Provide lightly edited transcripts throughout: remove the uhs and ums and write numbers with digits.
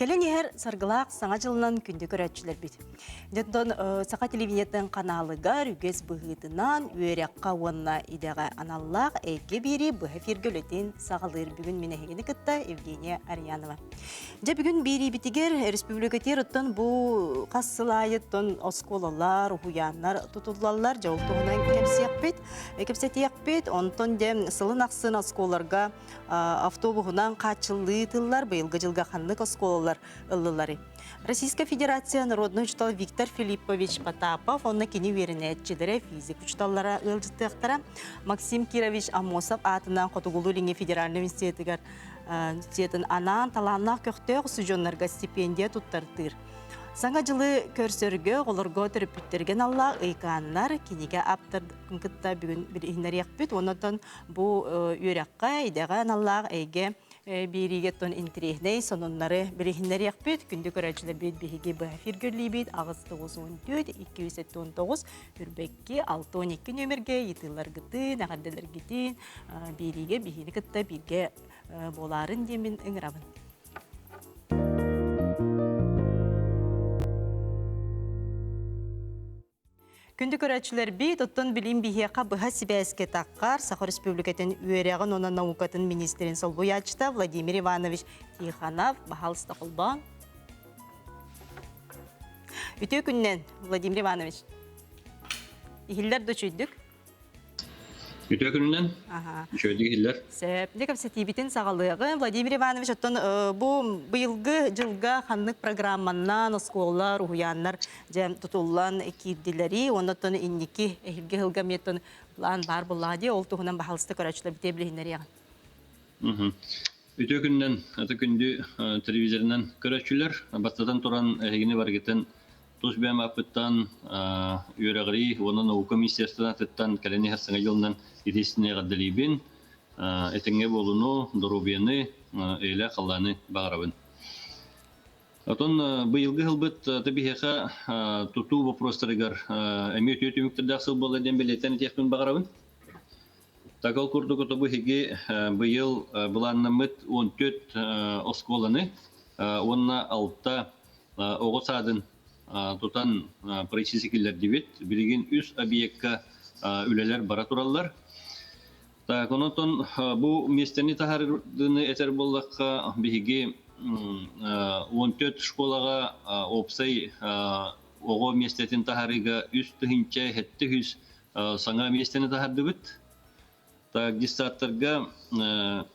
Кэлэн иһэр саргылаах Саҥа дьылынан күндү көрөөччүлэрбит. Дьонтон Саха телевидениетын ханаалыгар үгэс быһыытынан үөрэххэ уонна идэҕэ аналлаах эйгэ биэрии быһа эфиргэ үлэтин саҕалыыр. Бүгүн мин эһигини кытта Евгения Арьянова. Дьэ бүгүн биэриибитигэр республикатыгар оттон бу хас сыл аайыттан оскуолалар, уһуйааннар тутуллаллар. Дьэ ол туһунан кэпсиэхпит, кэпсэтиэхпит. Онтон дьэ сылын ахсын оскуолаларга автобуһунан хааччыллыы тыллар быйылгы дьылга ханнык оскуолалар ыллыларый? Российская Федерация народный учутал Виктор Филиппович Потапов, онно кини үөрэнээччилэрэ, физик учуталлара ыалдьыттыахтара. Максим Кирович Аммосов аатынан Хотугулуу-Илиҥҥи федеральнай университетыгар университетын анаан талааннаах көхтөөх устудьуоннарга стипендия туттартыыр. Саҥа дьылы көрсөргө, оҕолорго төрөппүттэргэ аналлаах ыйкааннар кинигэ ааптарын кытта бүгүн билиһиннэриэхпит. Онон бу үөрэххэ, идэҕэ аналлаах эйгэ биэриигэ тон интириэһинэй сонуннары билиһиннэриэхпит. Күндү көрөөччүлэрбит биһиги быһа эфиргэ үлэлиибит 8 914 279 үрбэкки 612 нүөмэргэ ыйытыыларгытын, эҕэрдэлэргитин биэриигэ биһини кытта бииргэ буолаарын диэммин ыҥырабын. Күндү көрөөччүлэрбит, оттон билим биһиэхэ быһа сибээскэ таххар Саха Республикатын үөрэҕин уонна наукатын министрин солбуйааччыта Владимир Иванович Тихонов, баһаалыста холбоон. Үтүө күннэн, Владимир Иванович. Иһиллэр да үчүйдүк. Үтүө күнүнэн. Үчүгэйдик иһиллэр. Сөп. Дьэ кэпсэтиибитин саҕалыаҕын. Владимир Иванович, оттон бу быйылгы дьылга ханнык программаннан оскуолалар, уһуйааннар дьэ тутуллан киирдилэри, уонна оттон инники эһилги сылга эмиэ оттон план баар буоллаҕа дии, ол туһунан баһаалыста көрөөччүлэр битиэ билиһиннэриэҕин. Үтүө күнүнэн, аты күндү телевизорынан көрөөччүлэр, бастатан туран эһигини барыгытын Тус бэйэм ааппыттан үөрэҕирии уонна наука министерствотыттан кэлэн иһэр саҥа дьылынан итиистини эҕэрдэлиибин. Этэҥҥэ буолуну, доруобуйаны, эйэлээх халлааны баҕарабын. Отон быйылгы сылбыт биһиэхэ тутуу боппуруостарыгар эмиэ үтүө түмүктэрдээх сыл буолла диэн бэлиэтээн этиэхпин баҕарабын. Так ол курдук отобу биһиги быйыл былааннаммыт 14 оскуоланы уонна 6 оҕо саадын тутан процессы киллэрдибит. Билигин үс объекка үлэлэр бара тураллар. Так, онон бу миэстэни таһаарыыны этэр буоллахха, биһиги 14 школаҕа уопсай оҕо миэстэтин таһаарыыга 3700 саҥа миэстэни таһаардыбыт. Так, детсадтарга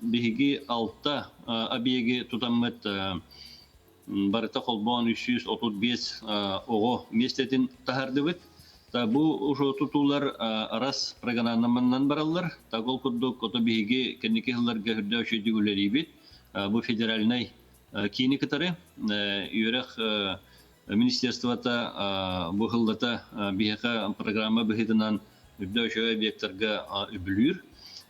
биһиги алта объеги тутаммыт барыта холбоон 335 оҕо миэстэтин таһаардыбыт. Бу уже тутуулар арас программанан бараллар. Так ол курдук ото биһиги кэнники сылларга үрдэ үчүгүйдүк үлэлиибит. Бу федеральнай киини кытары үөрэх министерствота бу сыллата биһиэхэ программа быһыытынан үрдэ үчүгэй объектарга үбүлүүр.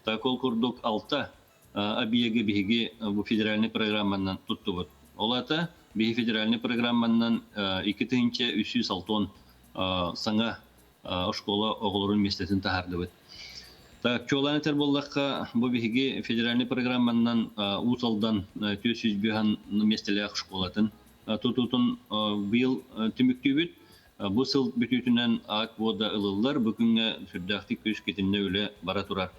Так ол курдук алта объегы биһиги бу федеральный программанан туттубут. Ол аата биһи федеральный программанан 2360 саҥа оскуола оҕолорун миэстэтин таһаардыбыт. Так, чуолаан этэр буоллахха, бу биһиги федеральный программанан Уус Алдан 405 миэстэлээх школатын тутуутун быйыл түмүктүүбүт. Бу сыл бүтүүтүнэн акт вода ылыллар, бу күҥҥэ сүрдээхтик күүс китиннэ үлэ бара турар.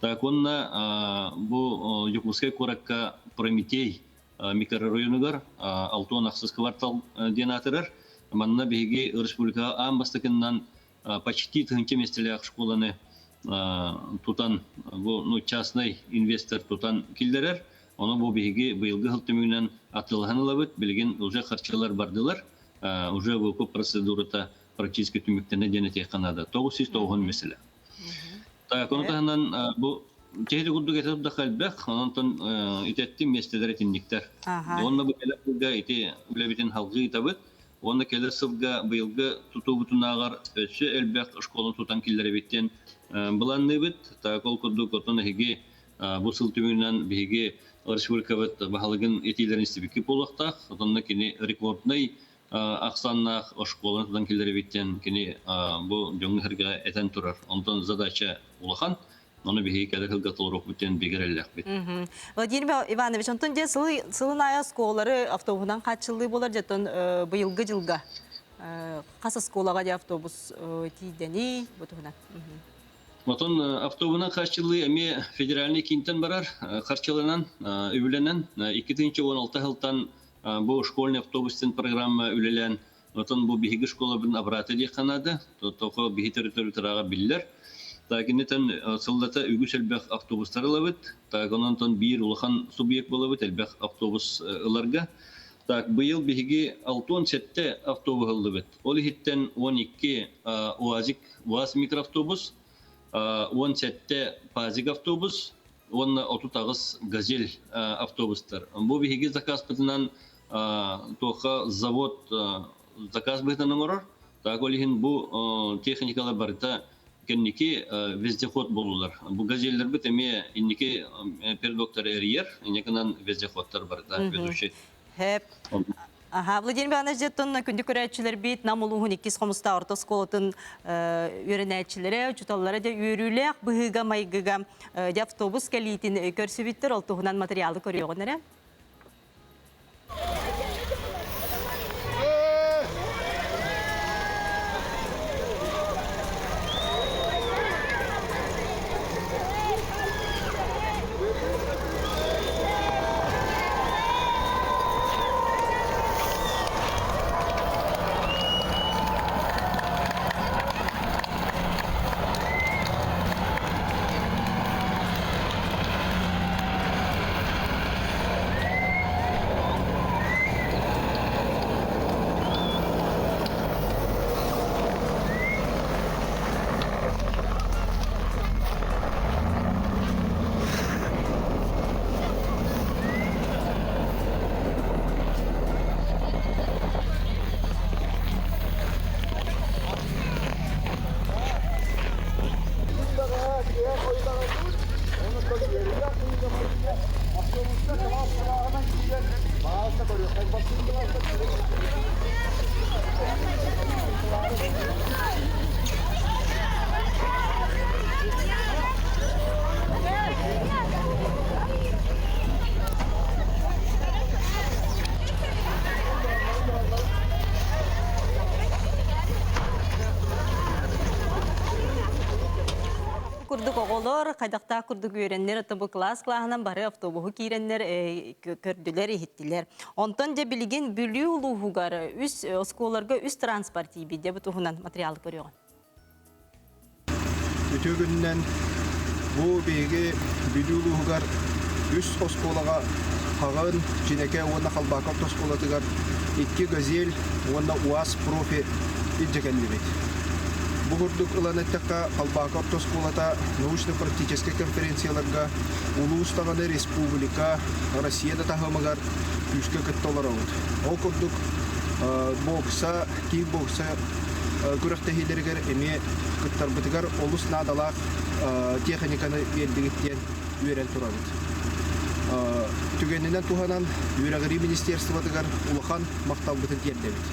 Так, уонна бу Дьокуускай куоракка Прометей микрорайонугар 66 квартал диэн аатырар. Манна биһиги республикаҕа аан бастакыннан почти тыһыынча миэстэлээх школаны тутан, бу ну, частный инвестор тутан киллэрэр. Ону бу биһиги быйылгы сыл түмүгүнэн атыылаһан ылабыт. Билигин уже харчылар бардылар. Уже выкуп процедурата практически түмүктэнэ диэн этиэххэ наада. 990 миэстэлээх. Так, ону таһынан бу киһи курдук этэ да элбэх, онтон итеттим миэстэлэр итинниктэр. Уонна бу кэлэр сылга ити үлэбитин халгыы ыытабыт. Уонна кэлэр сылга быйылгы тутуубутунааҕар өссө элбэх школаны тутан киллэрэбит диэн былаанныыбыт. Так, ол курдук отон эһиги бу сыл түмүгүнэн биһиги республикабыт баһылыгын этиилэрин истибиккит буолуохтаах. Отонно кини рекорднай ахсааннаах оскуоланы тутан киллэрэбит диэн кини бу дьоҥҥо-сэргэҕэ этэн турар. Онтон задача улахан. Ону биһиги кэлэр сылга толоруохпут диэн бигэ эрэллээхпит. Владимир Иванович, онтон дьэ сылын аайы оскуолалары автобуһунан хааччыллыы буолар, дьэ быйылгы дьылга хас оскуолаҕа дьэ автобус тиийдэний бу туһунан? Отон автобуһунан хааччыллыы эмиэ федеральный киинтэн барар, харчыланан, үбүлэнэн 2016 сылтан бу школьный автобус диэн программа үлэлээн, отон бу биһиги школабын абыраата диэххэ наада, тоҕо биһи төрүтөрү биллэр. Так иннитэн сыллата үгүс элбэх автобустар ылабыт. Так онон биир улахан субъект буолабыт элбэх автобус ыларга. Так быйыл биһиги 67 автобус ыллыбыт. Ол иһиттэн 12 УАЗик УАЗ микроавтобус, 17 ПАЗик автобус уонна 38 «Газель» автобустар. Бу биһиги заказпытынан туохха завод заказ быһыытынан оҥорор. Так ол иһин бу техникалар барыта кэнники вездеход буоллулар. Бу газельлэрбит эмиэ инники передоктор эрийэр, инникинэн вездеходтар барыта ведущий. Хэп. Аха, Владимир Иванович дьэттон күндү көрөөччүлэрбит Нам улууһун иккис хомустаах орто оскуолатын үөрэнээччилэрэ, учууталлара дьэ үөрүүлээх быһыыга-майгыга дьэ автобус кэлиитин көрсүбүттэр, ол туһунан материалы көрүөҕүн эрэ. Курдук оҕолор хайдахтаах курдук үөрэннэр, ото бу класс клаһынан бары автобуһу киирэннэр көрдүлэр, иһиттилэр. Онтон дьэ билигин Бүлүү улууһугар үс оскуолаларга үс транспорт тиийбит дьэ бу туһунан материалы көрүөҕүн. Үтүө күнүнэн бу биһиги Бүлүү улууһугар үс оскуолаҕа Хаҕын, Чинэкэ уонна Халбаакы орто оскуолатыгар икки «Газель» уонна УАЗ «Профи» илдьэ кэллибит. Бу курдук ылан эттэххэ, Халбаакы орто оскуолата научно-практическай конференцияларга улуус даҕаны республика, Россия да таһымыгар күүскэ кытта олоробут. Ол курдук бокса, кикбокса күрэхтэһиилэригэр эмиэ кыттарбытыгар олус наадалаах техниканы биэрдигит диэн үөрэн турабыт. Түгэнинэн туһанан үөрэҕирии министерствотыгар улахан махталбытын тиэрдэбит.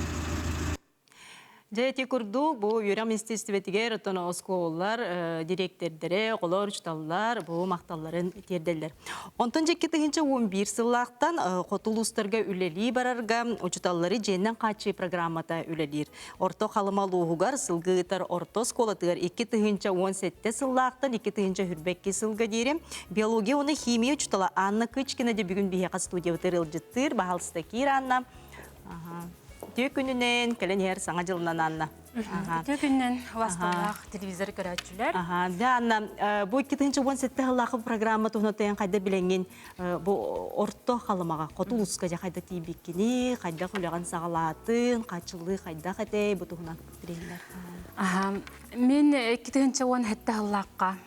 Дьэ ити курдук бу үөрэх министиэристибэтигэр оттон оскуолалар дириэктэрдэрэ, оҕолор, учууталлар бу махталларын тиэрдэллэр. Онтон дьэ 2011 сыллаахтан хоту улуустарга үлэлии барарга учууталлары дьиэннэн хааччыы программата үлэлиир. Орто Халыма улууһугар сылгы ыытар орто оскуолатыгар 2017 сыллаахтан 2022 сылга диэри биология уонна химия учуутала Анна Кычкина де бүгүн биһиэхэ студиябытыгар ыалдьыттыыр. Баһаалыста киир, Анна. Үтүө күнүнэн, кэлэн иһэр Саҥа дьылынан, Анна. Үтүө күнүнэн, убасталаах телевизор көрөөччүлэр. Да, Анна, бу 2017 сыллаахы программа туһунан тойон хайда билэҥҥин бу орто Халымаҕа, хоту улууска дьэ хайда тиийбиккини, хайдах үлэҕин саҕалаатын, хааччыллыы хайдах этэй, бу туһунан билиһиннэр. Мин 2017 сыллаахха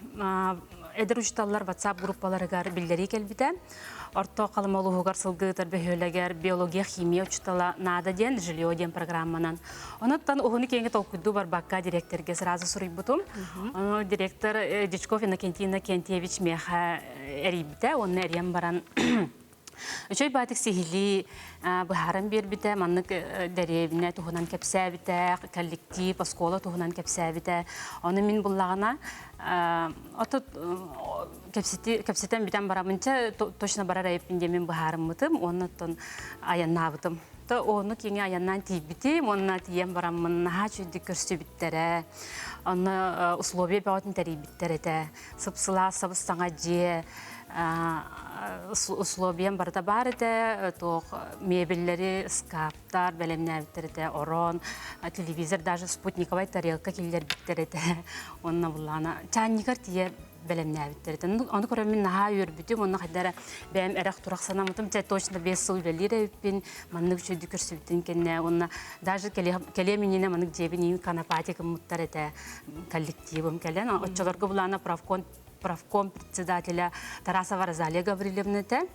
эдэр учууталлар WhatsApp группаларыгар биллэрии кэлбитэ. Орто Халыма улууһугар сылгы ыытар бөһүөлэгэр биология, химия учуутала наада диэн жилье диэн программанан. Онуттан уһуну-киэҥи толкуйдуу барбакка директорга сразу суруйбутум. Ону директор Дичков Иннокентий Иннокентьевич миэхэ эрийбитэ. Онно эрийэн баран Үчүгэй баатык сиһилии быһааран биэрбитэ, маннык дэриэбинэ туһунан кэпсээбитэ, коллектив, оскуола туһунан кэпсээбитэ. Ону мин буллаҕына, отут кэпсэтэн бүтэн бараммын чэ точно барар эбиппин диэн мин быһаарыммытым уонна оттон айаннаабытым. То ону киҥэ айаннаан тиийбитим уонна тиийэн бараммын наһаа үчүгдүк көрсүбүттэрэ. Онно условия бөҕөтүн тэрийбиттэр этэ. Сып-сылаас сабыс-саҥа дьиэ, условиям барыта баар этэ, туох мебеллэри, ыскааптар бэлэмнээбиттэр этэ, орон, телевизор даже спутниковай тарелка киллэрбиттэр этэ. Уонна буллаана чаанньыгар тиийэ бэлэмнээбиттэр этэ. Ону көрөн мин наһаа үөрбүтүм, онно хайда эрэ бэйэм эрэх-турах санаммытым, чэ точно 5 сыл үлэлиир эбиппин, маннык үчүгэйдик көрсүбүтүн кэннэ уонна даже кэлиэм иннинэ маннык дьиэбин иин канапати гыммыттар этэ коллективым кэлэн. Оччолорго булаана правком правком председателя Тарасова Розалия Гаврильевна этэ.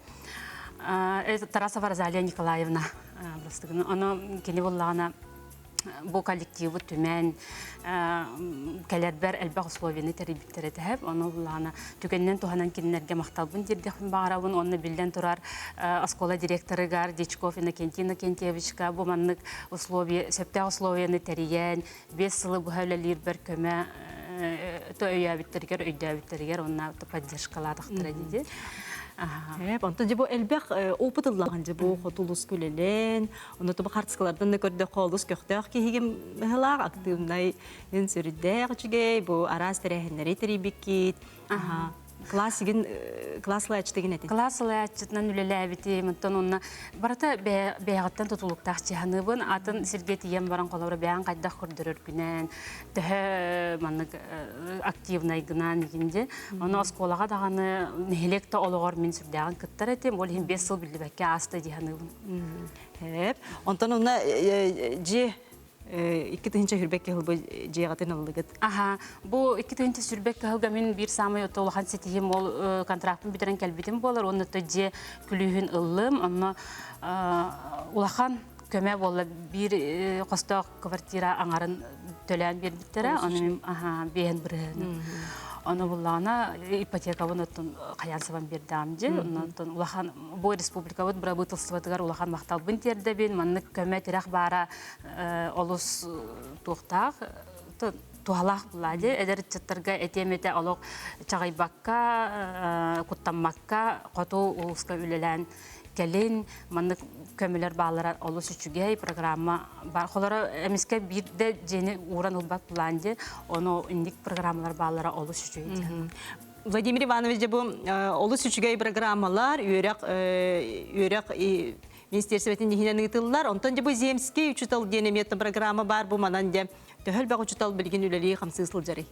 Тарасова Розалия Николаевна бастыгын. Ону кини буллаҕына бу коллективы түмэн кэлэрбэр элбэх условияны тэрийбиттэр этэ. Ону буллаҕына түгэнинэн туһанан кинилэргэ махталбын тиэрдиэхпин баҕарабын. Уонна биллэн турар оскуола директорыгар Дьячков Иннокентий Иннокентьевичка бу маннык условия, сөптөөх условияны тэрийэн 5 сылы быһа үлэлиирбэр көмө өйөөбүттэригэр, өйдөөбүттэригэр уонна поддержкалаатахтара дии. Онтон дьэ бу элбэх опыт ыллаҕын дьэ бу хоту улууска үлэлээн, онно тобу хартыскалардан да көрдөххө олус көхтөөх киһигим быһылаах, актыыбынай сүрдээх үчүгэй, бу араас тэрээһиннэри тэрийбиккит. Класс игин класс салайааччытыгын этин. Класс салайааччытынан үлэлээбитим, оттон онно барыта бэйэҕиттэн тутулуктаах чыһаныыбын. Атын сиргэ тиийэн баран холобура бэйэҥ хайдах көрдөрөргүнэн, төһө маннык активнайгынан игин дии. Ону оскуолаҕа даҕаны нэһилиэк да олоҕор мин сүрдээҕин кыттар этим. Ол иһин 5 сыл биллибэккэ ааста дии саныыбын. Эп. Онтон онно дьиэ 2021 кыһыл бу дьиэҕитин ыллыгыт. Аха, бу 2021 кыһылга мин биир саамай улахан ситиһим ол контрактын бүтэрэн кэлбитим буолар. Уонна то дьиэ күлүүһүн ыллым. Онно улахан көмө буолла. Биир хостоох квартира аҥарын төлөөн биэрбиттэрэ. Ону мин аха биэһин бырыһыаны. Ону буллаҕына ипотекабын оттон хайаан сабан биэрдэҕим дьи. Онтон улахан бу республикабыт бырабыыталыстыбатыгар улахан махталбын тиэрдэбин. Маннык көмө тирэх баара олус туохтаах туһалаах буолла дии. Эдэр ыччаттарга этиэм этэ олох чаҕыйбакка, куттаммакка хоту улууска үлэлээн кэлин маннык көмөлөр бааллара олус үчүгэй программа бар. Холоро эмискэ биирдэ дьиэни ууран ылбат план дии. Ону инник программалар бааллара олус үчүгэй диэн. Владимир Иванович дьэ бу олус үчүгэй программалар үөрэх үөрэх министерствотын иһинэн ыытыллар. Онтон дьэ бу Земский учутал диэн эмиэ программа баар бу манан дьэ төһө элбэх учутал билигин үлэлии хамсыы сылдьарый?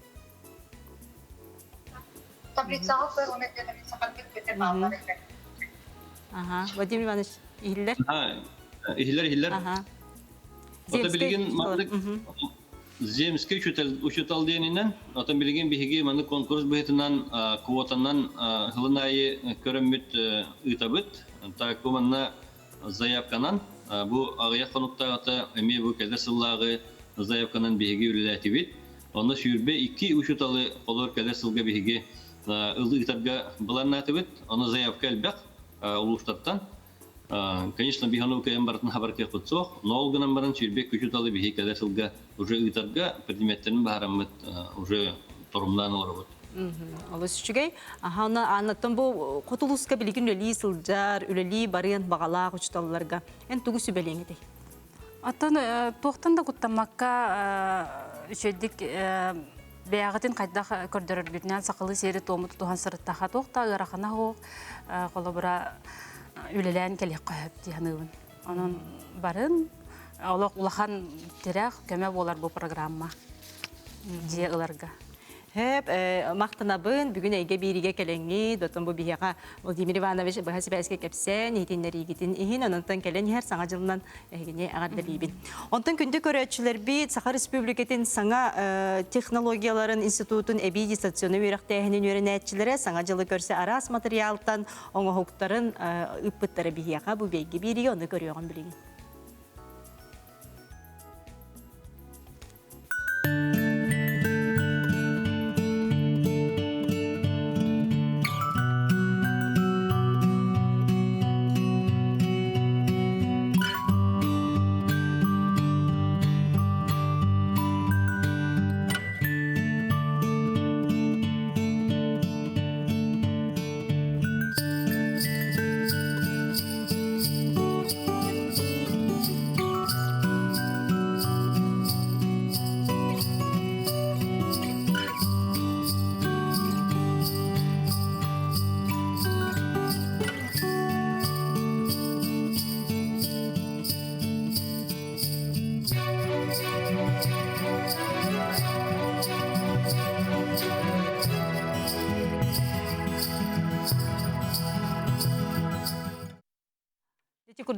Таблицаҕа көр уонна таблицаҕа бүппүтэ бааллар этэ. Ага, Владимир Иванович, иһиллэр? Иһиллэр, иһиллэр. Ага. Ото билигин маннык Земский учутал диэнинэн, отон билигин биһиги маннык конкурс быһыытынан квотанан сылын аайы көрөммүт ыытабыт. Так бу манна заявканан бу аҕыйах хонуктааҕыта эмиэ бу кэлэр сыллааҕы заявканан биһиги үлэлээтибит. Онно 22 учууталы олор кэлэр сылга биһиги ыытарга былааннаатыбыт. Ону заявка элбэх улуустартан. Конечно, биһи кыайан барытын хабар кыахпыт суох. Но ол гынан баран 22 учууталы биһи кэлэр сылга уже ыытарга предметтэрин баһараммыт уже торумнаан олоробут. Олус үчүгэй. Аха, онно Аннаттан бу хоту улууска билигин үлэлии сылдьар, үлэлии барыан баҕалаах учууталларга эн тугу сүбэлиэҥ этэй? Оттон туохтан да куттаммакка үчүгэйдик бэйэҕитин хайдах көрдөрөргүтүнэн сахалыы сиэри-туому тутуһан сырыттахха туох да ыарахана суох холобура үлэлээн кэлиэххэ сөп дии саныыбын. Онон барын олох улахан тирэх көмө буолар бу программа дьиэ ыларга. Хэп, махтанабын, бүгүн эйгэ бииригэ кэлэҥҥит, оттон бу биһиэхэ Владимир Иванович быһа сибээскэ кэпсээн, иһитиннэриигитин иһин, онон кэлэн иһэр Саҥа дьылынан эһигини эҕэрдэлиибин. Онтон күндү көрөөччүлэрбит, Саха Республикатын саҥа технологияларын институтун эбии дистанционнай үөрэхтээһинин үөрэнээччилэрэ Саҥа дьылы көрсө араас матырыйаалтан оҥоһуктарын ыыппыттара биһиэхэ бу биэйгэ бииригэ ону көрүөҕүм билигин.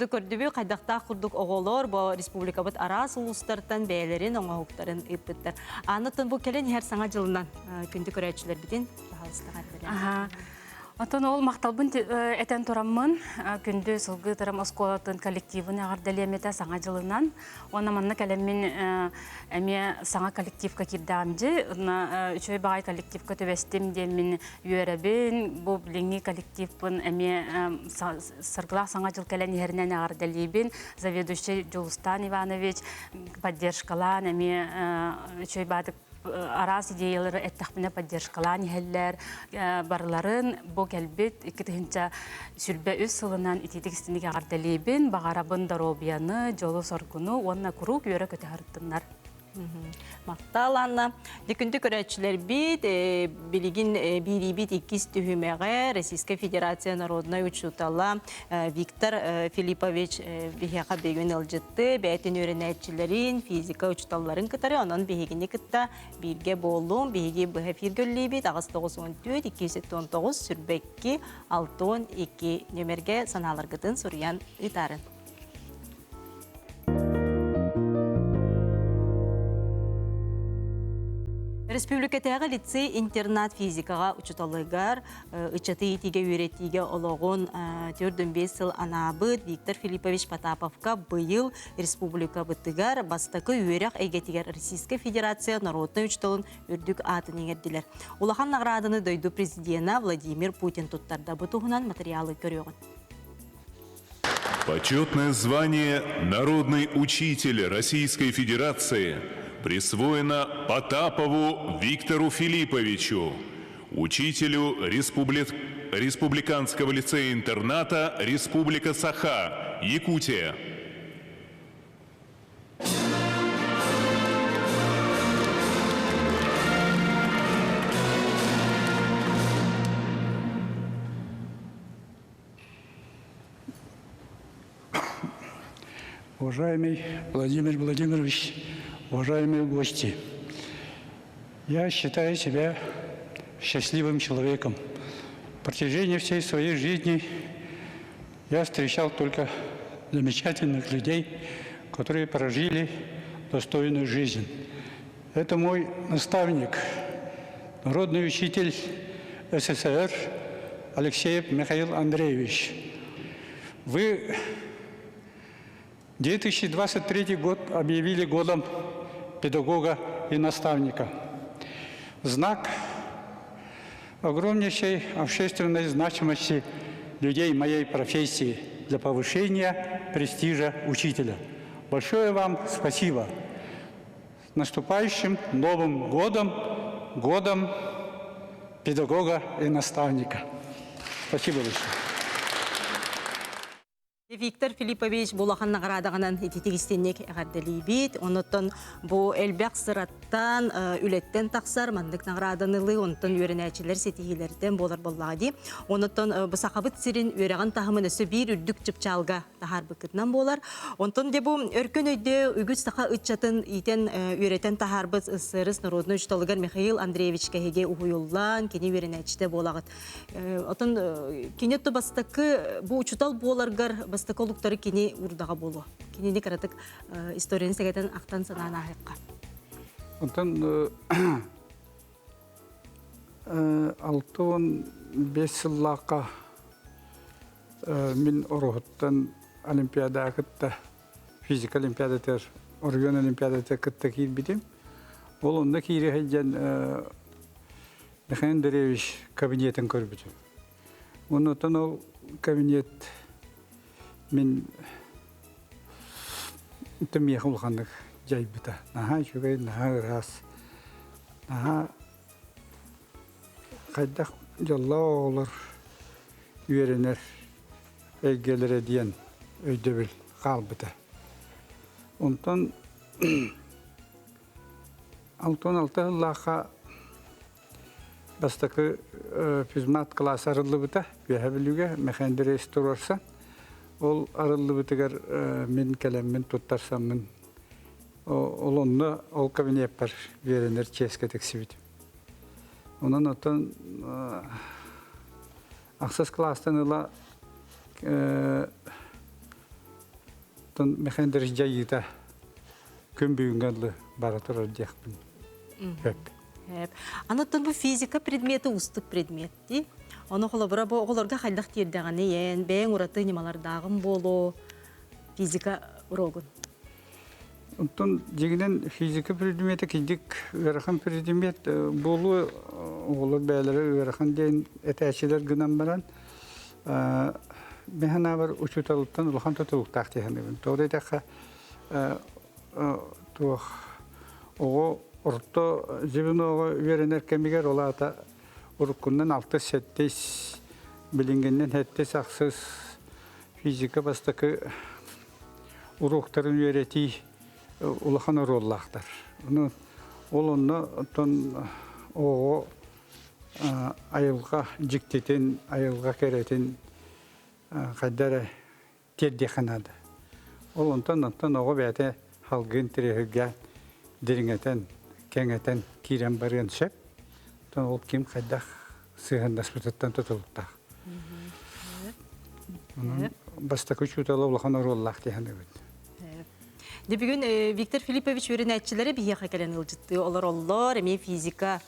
курдук көрдүбү хайдахтаах курдук оҕолор бу республикабыт араас улуустартан бэйэлэрин оҥоһуктарын ыыппыттар. Аанытын бу кэлэн иһэр саҥа дьылынан күндү көрөөччүлэрбитин пожалуйста Аха. Оттон ол махталбын этэн тураммын, күндү сылгы тырам оскуолатын коллективын эҕэрдэлиэм этэ саҥа дьылынан. Уонна манна кэлэммин эмиэ саҥа коллективка киирдэҕим дьи. Үчүгэй баҕай коллективка түбэстим диэммин үөрэбин. Бу билиҥҥи коллективпын эмиэ саргылаах саҥа дьыл кэлэн иһэринэн эҕэрдэлиибин. Заведующий Дьулустан Иванович поддержкалаан эмиэ үчүгэй баатык араас идеялары эттэхпинэ поддержкалаан иһэллэр. Барыларын бу кэлбит 2023 сылынан итиитик истиник эҕэрдэлиибин, баҕарабын доруобуйаны, дьолу-соргуну уонна куруук үөрэ-көтө сырыттыннар. Махтал, Анна. Күндү көрөөччүлэрбит, билигин биириибит иккис түһүмэҕэ Российская Федерация народнай учуутала Виктор Филиппович биһиэхэ бүгүн ыалдьытты, бэйэтин үөрэнээччилэрин, физика учууталларын кытары, онон биһигини кытта бииргэ буоллум. Биһиги быһа эфиргэ үллиибит 894 279 сүрбэкки 62 нүмергэ санааларгытын суруйан ыытаарын. Республикатааҕы лицей-интернат физикаҕа учууталыгар ыччаты иитиигэ үөрэтиигэ олоҕун 45 сыл анаабыт Виктор Филиппович Потаповка быйыл республикабытыгар бастакы үөрэх эйгэтигэр Российскай Федерация народнай учууталын үрдүк аатын иҥэрдилэр. Улахан наҕарааданы дойду президена Владимир Путин туттарда. Бу туһунан материалы көрүөҕүн. Почетное звание «Народный учитель Российской Федерации» присвоено Потапову Виктору Филипповичу, учителю Республи... Республиканского лицея-интерната Республика Саха, Якутия. Уважаемый Владимир Владимирович, уважаемые гости, я считаю себя счастливым человеком. В протяжении всей своей жизни я встречал только замечательных людей, которые прожили достойную жизнь. Это мой наставник, народный учитель СССР Алексеев Михаил Андреевич. Вы 2023 год объявили годом педагога и наставника. Знак огромнейшей общественной значимости людей моей профессии для повышения престижа учителя. Большое вам спасибо. С наступающим Новым годом, годом педагога и наставника. Спасибо большое. Виктор Филиппович бу улахан наҕараадаҕынан ититик истинник эҕэрдэлиибит. Онуттан бу элбэх сыраттан, үлэттэн тахсар маннык наҕарааданылыы, онтон үөрэнээччилэр ситиһиилэртэн буолар буоллаҕа дии. Онуттан бу Сахабыт сирин үөрэҕин таһымын өссө биир үрдүк чыпчаалга таһаарбыккытынан буолар. Онтон де бу өркөн өйдөө үгүс саха ыччатын иитэн үөрэтэн таһаарбыт СССР народнай учууталыгар Михаил Андреевич кэһиги уһуйуллан, кини үөрэнээччитэ буолаҕыт. Отон кини то бастакы бу учутал буоларгар бастакы олуктары кини урдаҕа буолуо. Кинини кыратык историяны сэгэтэн ахтан санаан ааһыахха. Онтон 65 сыллаахха мин Ороһуттан Олимпиадаҕа кытта физика олимпиадатыгар оройуон олимпиадатыгар кытта киирбитим. Ол онно киирэ сылдьан Михаил Андреевич кабинетын көрбүтүм. Оннуттан ол кабинет мин миэхэ улаханнык дьайбыта. Наһаа үчүгэй, наһаа ыраас, наһаа хайдах дьоллоох оҕолор үөрэнэр эйгэлэрэ диэн өйдөбүл хаалбыта. Онтон 66 сыллаахха бастакы физмат кылаас арыллыбыта Үөһэ Бүлүүгэ Механдрейс туруорсан. Ол арыллыбытыгар мин кэлэммин туттарсаммын ол онно ол кабинеппар үөрэнэр чиэскэ тиксибитим. Онон оттон ахсыс кылаастан ыла Оттон Михаил Андреевич дьайыыта күн бүгүҥҥэ дылы бара турар диэхпин сөп. Аны оттон бу физика предмети уустук предмет дии. Ону холобура бу оҕолорго хайдах тиэрдэҕиний эн бэйэҥ ураты ньымалардааҕын буолуо физика урогун. Оттон дьиҥинэн физика предмета кидик ыарахан предмет буолуо оҕолор бэйэлэрэ ыарахан диэн этээччилэр гынан баран мин санаабар учууталыттан улахан тутулуктаах дии саныыбын. Тоҕо диэтэххэ туох оҕо орто звеноҕа үөрэнэр кэмигэр ол аата уруккунан алтыс-сэттис билиҥҥинэн сэттис-ахсыс физика бастакы уруоктарын үөрэтии улахан оруоллаахтар. Ону ол онно оттон оҕо айылҕа дьиктитин, айылҕа кэрэтин хайда эрэ тиэрдиэххэ наада. Ол онтон онтон оҕо бэйэтэ салгыы интэриэһиргээн, дириҥэтэн, кэҥэтэн киирэн барыан сөп. Оттон ол ким хайдах сыһыаннаспытыттан тутулуктаах. Онон бастакы учуутала улахан оруоллаах дии саныыбын. Дьэ бүгүн Виктор Филиппович үөрэнээччилэрэ биһиэхэ кэлэн ыалдьыттыы олороллор. Эмиэ физика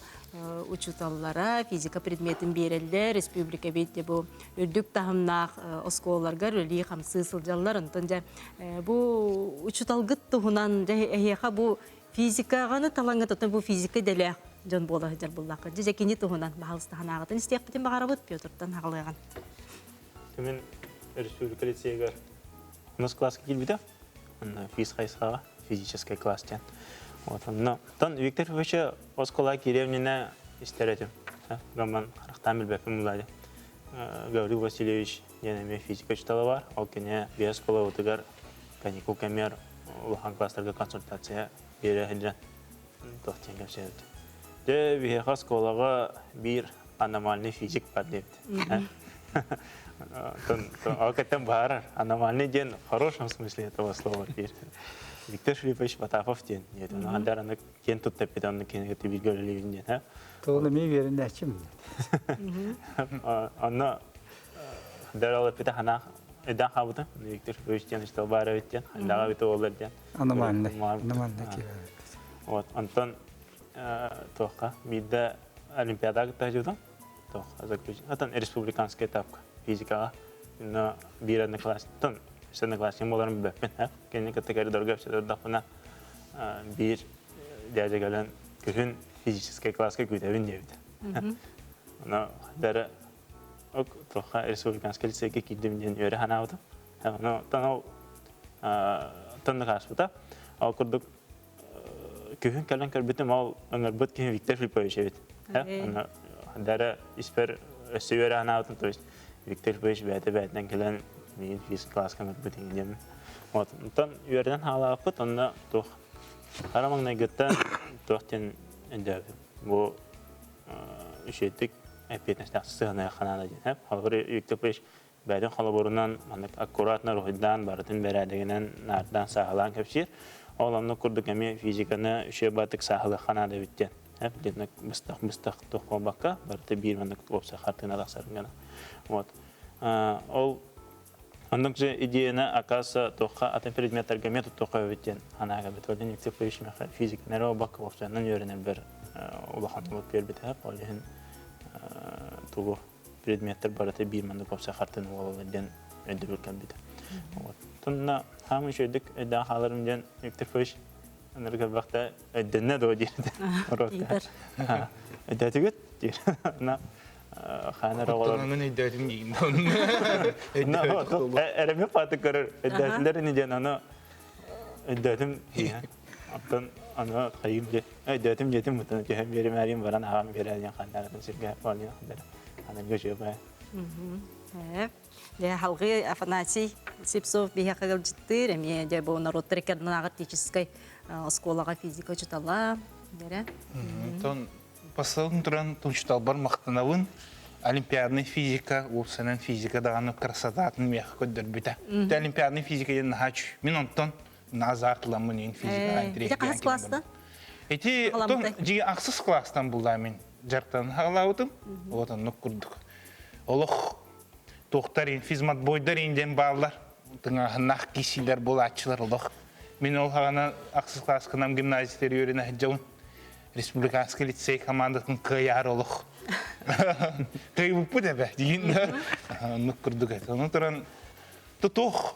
учууталлара физика предметин биэрэллэр. Республикабыт дьэ бу үрдүк таһымнаах оскуолаларга үлэлии-хамсыы сылдьаллар. Онтон дьэ бу учууталгыт туһунан дьэ эһиэхэ бу физикаҕаны талаҥҥыт оттон бу физика идэлээх дьон буола сылдьар буллаххыт. Дьэ кини туһунан баһаалыста санааҕытын истиэхпитин баҕарабыт. Петртан аҕалыаҕын. Түмүн республика лицейгэр онус класска киирбитэ. Онно физ хайысхаҕа физическэй класс диэн. Вот онно тон Виктор Фифович оскуола киириэмнинэ истэр этим. Гамман харахтаан билбэппин булаады. Гаврил Васильевич диэн эмиэ физика учуутала бар. Ол кини биэс оскуолабытыгар каникул кэмигэр улахан класстарга консультация биэрэ сылдьан туох диэн кэпсээбит. Дьэ, биһиэхэ оскуолаҕа биир аномальный физик бар диэбит. Ол кэттэн баарар. Аномальный диэн в хорошем смысле этого слова диир. Виктор Филиппович Потапов диэн. Аны аны киэн тутта эппит онно кинигэ бииргэ үлэлиибин диэн. Тоҕо эмиэ үөрэнээччим. Онно Дарал эппитэ ханаах эдэн хаабыта. Виктор Филиппович диэн учуутал баар эбит диэн. Хайдаҕа эбит уоллар диэн. Аномальный. Аномальный Вот, онтон туохха биирдэ олимпиадаҕа кытта сылдьыбытым. Туох заключ... Отон республиканскай этапка физикаҕа. Инно биир одноклассниктан үс одноклассник буоларын билбэппин. Кинини кытта коридорга өпсөтөрдөхпүнэ биир дядя кэлэн күһүн физическэй класска күүтэбин диэбит. Ону дары ок туохха республиканскай лицейгэ киирдим диэн үөрэ санаабытым. Ону оттон ол тоннук ааспыта. Ол курдук күһүн кэлэн көрбүтүм ол ыҥырбыт киһи Виктор Филиппович эбит. Аны дары испэр өссө үөрэ санаабытым, то есть Виктор Филиппович бэйэтэ бэйэтинэн кэлэн миигин физ класска ыҥырбыт диэммин. Вот онтон үөрэнэн хаалааппыт, онно туох хара маҥнайгыттан туох диэн өйдөөбүтүм. Бу үчүгэйдик эппиэтинэстээх сыһыаныахха наада диэн. Холобур, Виктор Филиппович бэйэтин холобурунан маннык аккуратно уруһуйдаан барытын бэрээдэгинэн наардаан сааһылаан кэпсиир. Ол оннук курдук эмиэ физиканы үчүгэй баатык сааһылыахха наада эбит диэн. Диэн быстах-быстах туох буолбакка барыта биир маннык уопсай хартыына тахсарын гына. Вот. Ол оннук же идеяны оказывается туохха атын предметтэргэ эмиэ туттуохха эбит диэн санааға бит. Ол Виктор Павлович миэхэ физиканы эрэ буолбакка уопсайынан үөрэнэрбэр улахан олук биэрбитэ. Ол иһин тугу предметтэр барыта биир маннык уопсай хартыына буолаллар диэн өйдөбүл кэлбитэ. Вот. Тонна хаамын үчүгэйдик өйдөөн хааларым диэн Виктор Фович ынырык элбэхтэ өйдөннө дуо диир уруокка. Өйдөөтүгүт диир. На хаанар оҕолор. Куттанамын өйдөөтүм диигин. Эрэми пааты көрөр өйдөөтүлэр ини диэн аны өйдөөтүм диэн. Оттон аны хайым диэ Өйдөөтүм диэтим бутун түһэн биэримээрим баран аҕам биэрэ диэн ханнаратын сиргэ оонньуу аныгы үчүгэй. Дьэ халгы Афанасий Сипсов биһиэхэ ыалдьыттыыр эмиэ дьэ бу норуоттар иккардынааҕы арктическай оскуолаҕа физика учуутала дэрэ. Онтон бастатан туран учууталбар махтанабын. Олимпиадный физика, уопсайынан физика даҕаны красотатын миэхэ көрдөрбүтэ. Олимпиадный физика диэн наһаа Мин онтон азартламмын иин физикаҕа Ити хаһыс класстан? Ити дьиҥ ахсыс класстан буллаа мин дьарыктанан хаалаабытым. Вот оннук курдук. Олох туохтар ин физматбойдар ин диэн бааллар. тыҥааһыннаах киисилэр буолааччылар олох. Мин ол хаҕана ахсыс классканам гимназия үөрэнэ сылдьабын. Республиканский лицей командатын кыайаар олох. Кыайбыппыт эбэ диин оннук курдук этэ. Онон туран тутух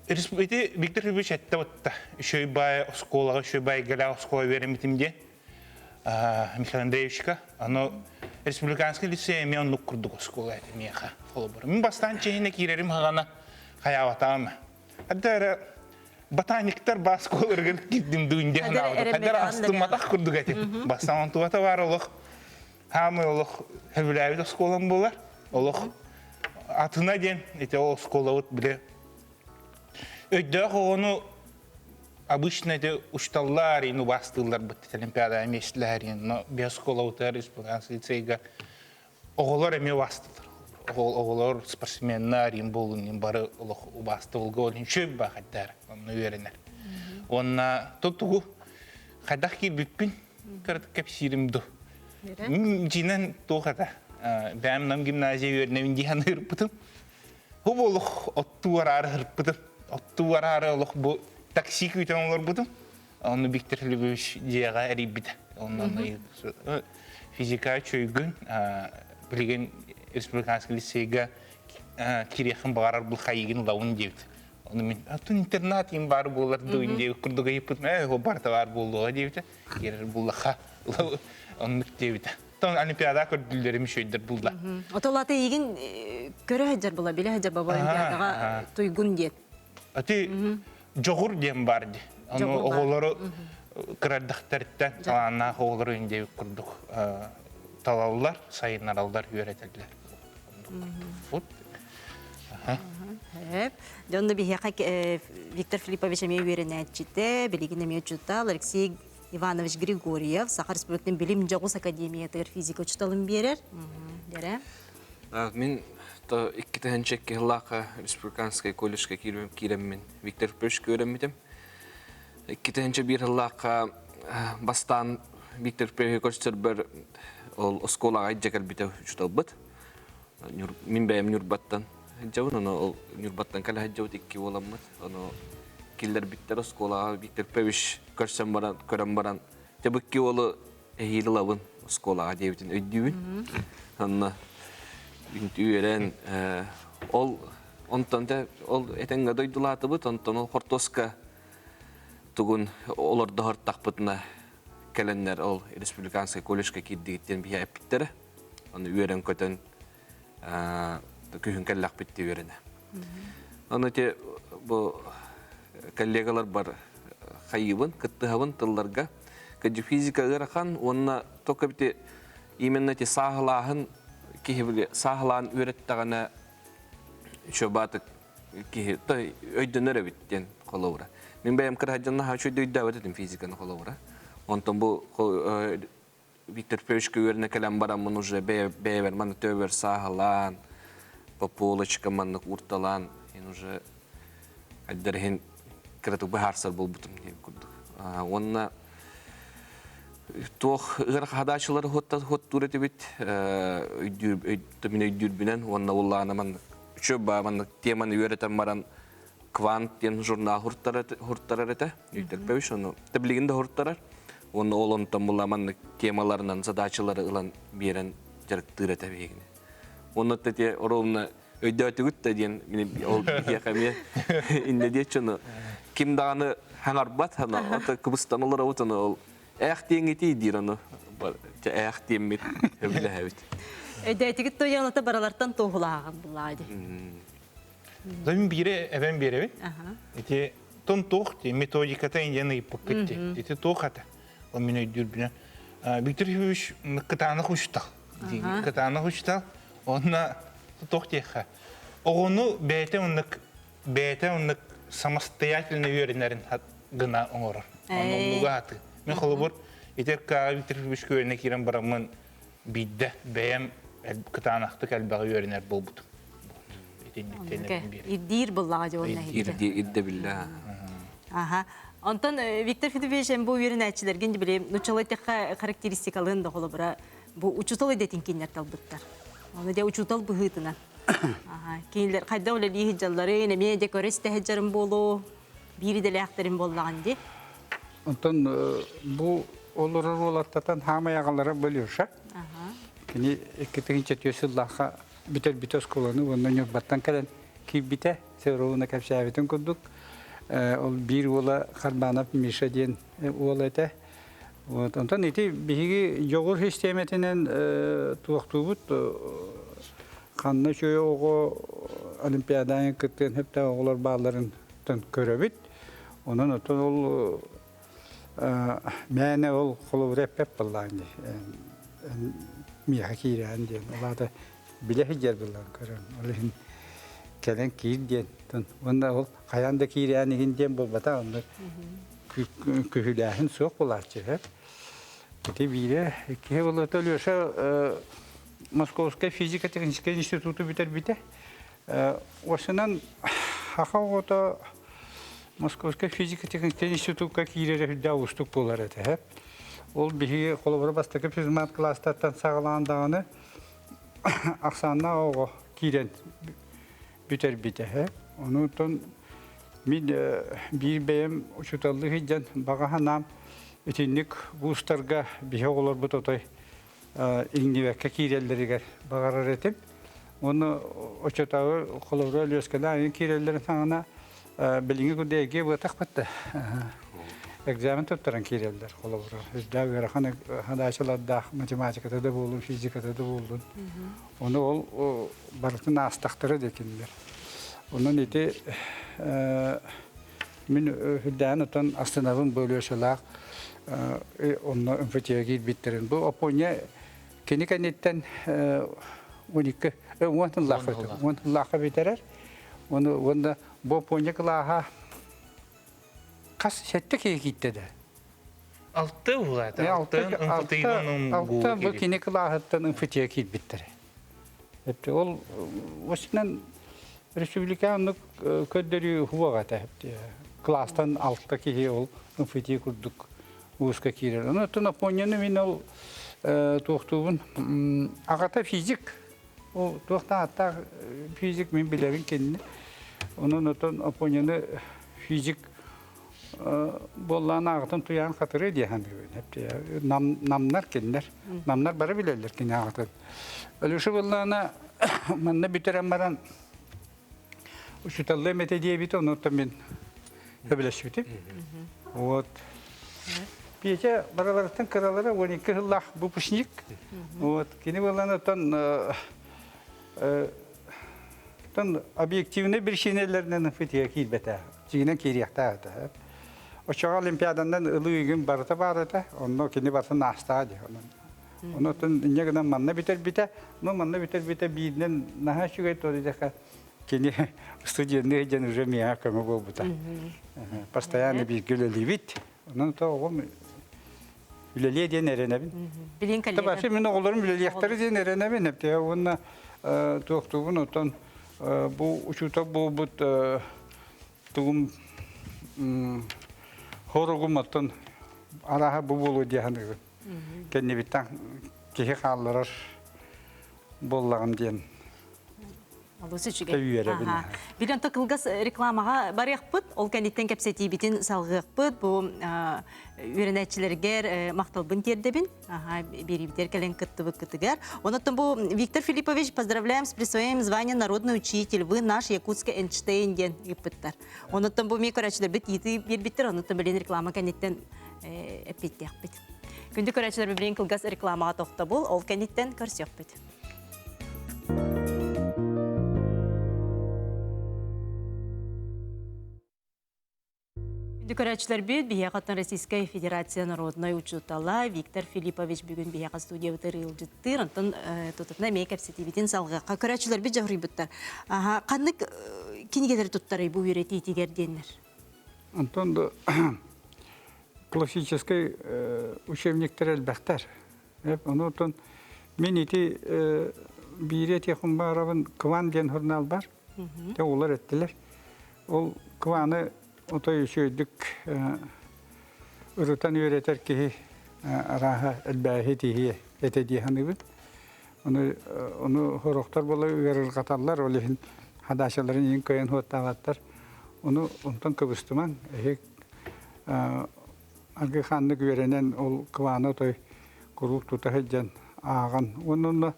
ити Виктор Филиппович этте отта. Үчүгэй баай оскуолаҕа үчүгэй баай гэлээх оскуола үөрэммитим диэн. Михаил Андреевичка. Аны республиканский лицей эмиэ оннук курдук оскуола этэ миэхэ холобур. Мин бастаан чиһинэ киирэрим хаҕана хайаабатаҕым. Хадда эрэ ботаниктар баас оскуоларыгар киирдим дуун диэн санаабытым. Хадда эрэ астымматах курдук этим. Бастаан онтубата баар олох хаамый олох сөбүлээбит оскуолам буолар. Олох атына диэн ити ол оскуолабыт бile өйдөөх оҕону обычно эти учталлар ин убаастыылларбыт олимпиада миэстэлэһэр но без оскуолабытыгар республиканский лицейга оҕолор эмиэ убаастыыллар оҕолор спортсменнар им буолун бары олох убаастабылга ол үчүгэй баахайдар онно үөрэнэр уонна тугу хайдах киирбиппин кыратык кэпсиирим ду дьинэн туох этэ бэйэм нам гимназия үөрэнэбин дии саныырбытым Бу олох оттуу араары һырпытым. Оттуу араары олох бу такси күүтэн олорбутум. Онно Виктор Филиппович дьиэҕэ эрийбитэ. Онно физика чөйгүн билигин республиканский лицейга кириэхин баҕарар бу хайыгын ылабын диэбит. Ону мин атын интернат им баар буолар дуун диэбит курдук ыйыппытым. Ээ, ол барыта баар буолуоҕа диэбитэ. Киирэр буллаха оннук диэбитэ. Тон олимпиада көрдүллэрим үчүгэйдэр булла. Отолата игин көрө сылдьар була, билэ сылдьар баба олимпиадаҕа туйгун диэн. Ати дьоҕур диэн бар ди. Ону оҕолору кырардахтарыттан талааннаах оҕолору индиэбит курдук талаллар, сайыннараллар, үөрэтэллэр. Вот. Дьонно биһиэхэ Виктор Филиппович эмиэ үөрэнээччитэ, билигин эмиэ учуутал Алексей Иванович Григорьев Саха Республикатын билим дьоҕус академиятыгар физика учууталын биэрэр. Дэрэ. Мин то 2002 сыллаахха республиканскай колледжка киирэммин Виктор Петровичка үөрэммитим. 2001 сыллаахха бастаан Виктор Петрович көрсөрбөр ол оскуолаҕа илдьэ кэлбитэ учууталбыт. Мин бэйэм Ньурбаттан сылдьабын, ону ол Ньурбаттан кэлэ сылдьабыт икки буоламмыт. Ону киллэрбиттэр оскуолаҕа Виктор Петрович көрсөн баран, көрөн баран, дьэ бу икки уолу эһиил ылабын оскуолаҕа диэбитин өйдүүбүн. Онно үөрэн, ол онтон дьэ ол этэҥҥэ дойдулаатыбыт, онтон ол хортуоска тугун олордоһортахпытына кэлэннэр ол республиканскай колледжка киирдигиттэн биһи эппиттэрэ. Ону үөрэн-көтөн күһүн кэллэхпит дии үөрэнэ. Ону ити бу коллегаларбар хайыыбын, кыттыһабын тылларга. Кыдьы физика ыарахан уонна только бити именно эти сааһылааһын киһи били сааһылаан үөрэттэҕинэ чобаатык киһи өйдөнөр эбит диэн холобура. Мин бэйэм кыраһадьан наһаа үчүгэй өйдөөбөт этим физиканы холобура. Онтон бу Виктор Петровичка үөрэнэ кэлэн бараммын уже бэйэбэр манна төбөбөр сааһылаан, по полочкам маннык уурталаан, ин уже айдар иһин кыратык быһаарсар буолбутум диэн курдук. Уонна туох ыарахан хуоттуур этибит мин өйдүүрбүнэн уонна уллаана маннык үчү ба маннык теманы үөрэтэн баран Квант диэн журнал хуртарар этэ. Виктор Петрович ону билигин да хуртарар. Уонна ол онтон була маннык темаларынан задачалары ылан биэрэн дьарыктыыр этэ биһигини. Уонна те ровно өйдөөтүгүт да диэн ол биһиэхэ эмиэ иннэ диэччи ону ким даҕаны хаҥарбат аны ото кыбыстан олоробут ону ол ээх диэҥитий диир ону ээх диэммит өбүлэһэбит. Өйдөөтүгүт туйалата баралартан туоһулааҕын буллаа ди. Мин биире эбэн биэрэбин. Ити тон туох ти методиката индиан ыйыппыккыт ти. Ити туох ата. Ол мин өйдүүрбүнэн. Виктор Ефимович кытаанах учутал. Кытаанах учутал. Онна туох диэххэ. Оҕону бэйэтэ оннук бэйэтэ оннук самостоятельно үөрэнэрин гына оҥорор. Оннуга аты. Мен холобур ити Виктор Ефимович үөрэнэ киирэн бараммын биирдэ бэйэм кытаанахтык элбэҕи үөрэнэр буолбутум. Ирдиир буллаҕа дьэ уонна Ирдэбиллэ. Аха. Онтон Виктор Федорович эн бу үөрэнээччилэргин били нуччалыы эттэххэ характеристикалыын да холобура бу учуутал идэтин кинилэр талбыттар. Оны дьэ учуутал быһыытынан. Кинилэр хайда үлэлии сылдьалларын, эмиэ дьэ көрө истэ сылдьарым буолуо, биир идэлээхтэрим буоллаҕын дии. Онтон бу олорор уолаттатан хаамай аҕалара Балюша. Кини 2004 сыллаахха бүтэрбитэ оскуоланы уонна Ньурбаттан кэлэн киирбитэ. Северовна кэпсээбитин курдук. Ол биир уола Харбанов Миша диэн уол этэ. Вот. Онтон ити биһиги дьоҕур систиэмэтинэн туохтуубут ханна үчүгэй оҕо олимпиадаҕа кыттыан сөптөөх оҕолор баалларын көрөбүт. Онон оттон ол мээнэ ол холобура эппэт буоллаҕын дии. Миэхэ киирээн диэн. Ол аата билэ сылдьар буоллаҕын көрөн. Ол иһин кэлэн киир диэн. Уонна ол хайаан да киирээн иһин диэн буолбатах. Онно күһүлээһин суох буолааччы. Ити биирэ, иккиһэ буолуота Леша Московскай физико-техническэй институту бүтэрбитэ. Осынан саха оҕото Московскай физико-техническэй институкка киирэрэ үрдээх уустук буолар этэ. Ол биһиги холобура бастакы физмат кылаастартан саҕалаан даҕаны ахсааннаах оҕо киирэн бүтэрбитэ. Онутон мин биир бэйэм учууталлыы сылдьан баҕа санаам итинник вузтарга биһи оҕолорбут отой иҥнибэккэ киирэллэригэр баҕарар этим. Уонна оччотооҕу холобура Өлүөскэлээх эҥин киирэллэрин саҕана билиҥҥи курдук эйгэ буотахпыт да экзамен туттаран киирэллэр холобура. Үрдээх ыарахан хадаачылардаах математиката да буоллун, физиката да буоллун. Ону ол барытын аастахтара да кинилэр. Онон ити мин үрдээн отон астынабын бу Өлүөсэлээх онно МФТ-га киирбиттэрин. Бу Оппуонньа кини кэнниттэн 12 10 сыллаахха 10 сыллаахха бүтэрэр. Ону уонна бу Оппуонньа кылааһа хас сэттэ киһи киирдэ да. Алты улаата. Алты алты бу кини кылааһыттан МФТ-га киирбиттэрэ. Ол осинан республика оннук көрдөрүү хуаҕа этэ. Класстан алта киһи ол МФТ курдук ууска киирэр. Онон Апонияны мин ол туохтуубун аҕата физик. Ол туохтан аттаах физик мин билэбин кинини. Онон отон Апонияны физик буоллаан аҕатын туйаан хатыры дии саныыбын. Намнар кинилэр. Намнар бары билэллэр кини аҕатын. Алеша буоллаана манна бүтэрэн баран учуталлыам этэ диэбит, онуттан мин сөбүлэспитим. Вот. Петя бараларыттан кыралара 12 сыллаах выпускник. Вот. Кини буоллаана оттон оттон объективный биричиинэлэринэн МФТ-га киирбэтэ. Дьиҥинэн киириэхтээх этэ. Оччоҕо Олимпиаданан ылыы игин барыта баар этэ. Онно кини барытын аастаҕа дии. Онон Онон инньэ гынан манна бүтэрбитэ. Ну манна бүтэрбитэ бииринэн наһаа үчүгэй то диэтэххэ кини студенный дьон уже миэхэ көмө буолбута. Постоянно бииргэ үлэлиибит. Онон то оҕом үлэлиэ диэн эрэнэбин. Билин коллега. Вообще мин оҕолорум үлэлиэхтэрэ диэн эрэнэбин. Эптээ уонна туохтуубун оттон бу учуутал буолбут тугум хоругум оттон арааһа бу буолуо дии саныыбын. Кэннибиттэн киһи хаалларар буоллаҕым диэн Олус үчүгэй. Үөрэбин. Билэн то кылгас рекламаҕа барыахпыт, ол кэнниттэн кэпсэтиибитин салҕыахпыт. Бу үөрэнээччилэргэр махталбын тиэрдэбин. Биэриибитигэр кэлэн кыттыбыккытыгар. Онон бу Виктор Филиппович, поздравляем с присвоением звания народный учитель. Вы наш якутский Эйнштейн диэн ыыппыттар. Онон бу ми көрөөччүлэрбит иитии биэрбиттэр, онон билин реклама кэнниттэн эппиттиэхпит. Күндү көрөөччүлэр билин кылгас рекламаҕа тохтобул, ол кэнниттэн көрсүөхпүт. Күндү көрөөччүлэрбит, биһиэхэ оттон Российскай Федерация народнай учуутала Виктор Филиппович бүгүн биһиэхэ студиябытыгар ыалдьыттыыр. Онтон тутатына эмиэ кэпсэтиибитин салҕыахха. Көрөөччүлэрбит дьоһуруйбуттар. Ханнык кинигэлэри туттарый бу үөрэтиитигэр диэннэр? Онтон да классическай учебниктар элбэхтэр. Ону оттон мин ити биири этиэхпин баарабын Кван диэн журнал бар. Те олар эттилер. Ол Кваны отой үчүгэйдик ырытан үөрэтэр киһи арааһа элбээһи тиһиэ этэ дии саныыбын. Ону ону хорохтор буола ыарырҕаталлар, ол иһин хадаачаларын иһин кыайан хуоттаабаттар. Ону онтон кыбыстымаҥ, эһи аргы ханнык үөрэнэн ол кылааны отой куруук тута сылдьан ааҕан. Уонна онно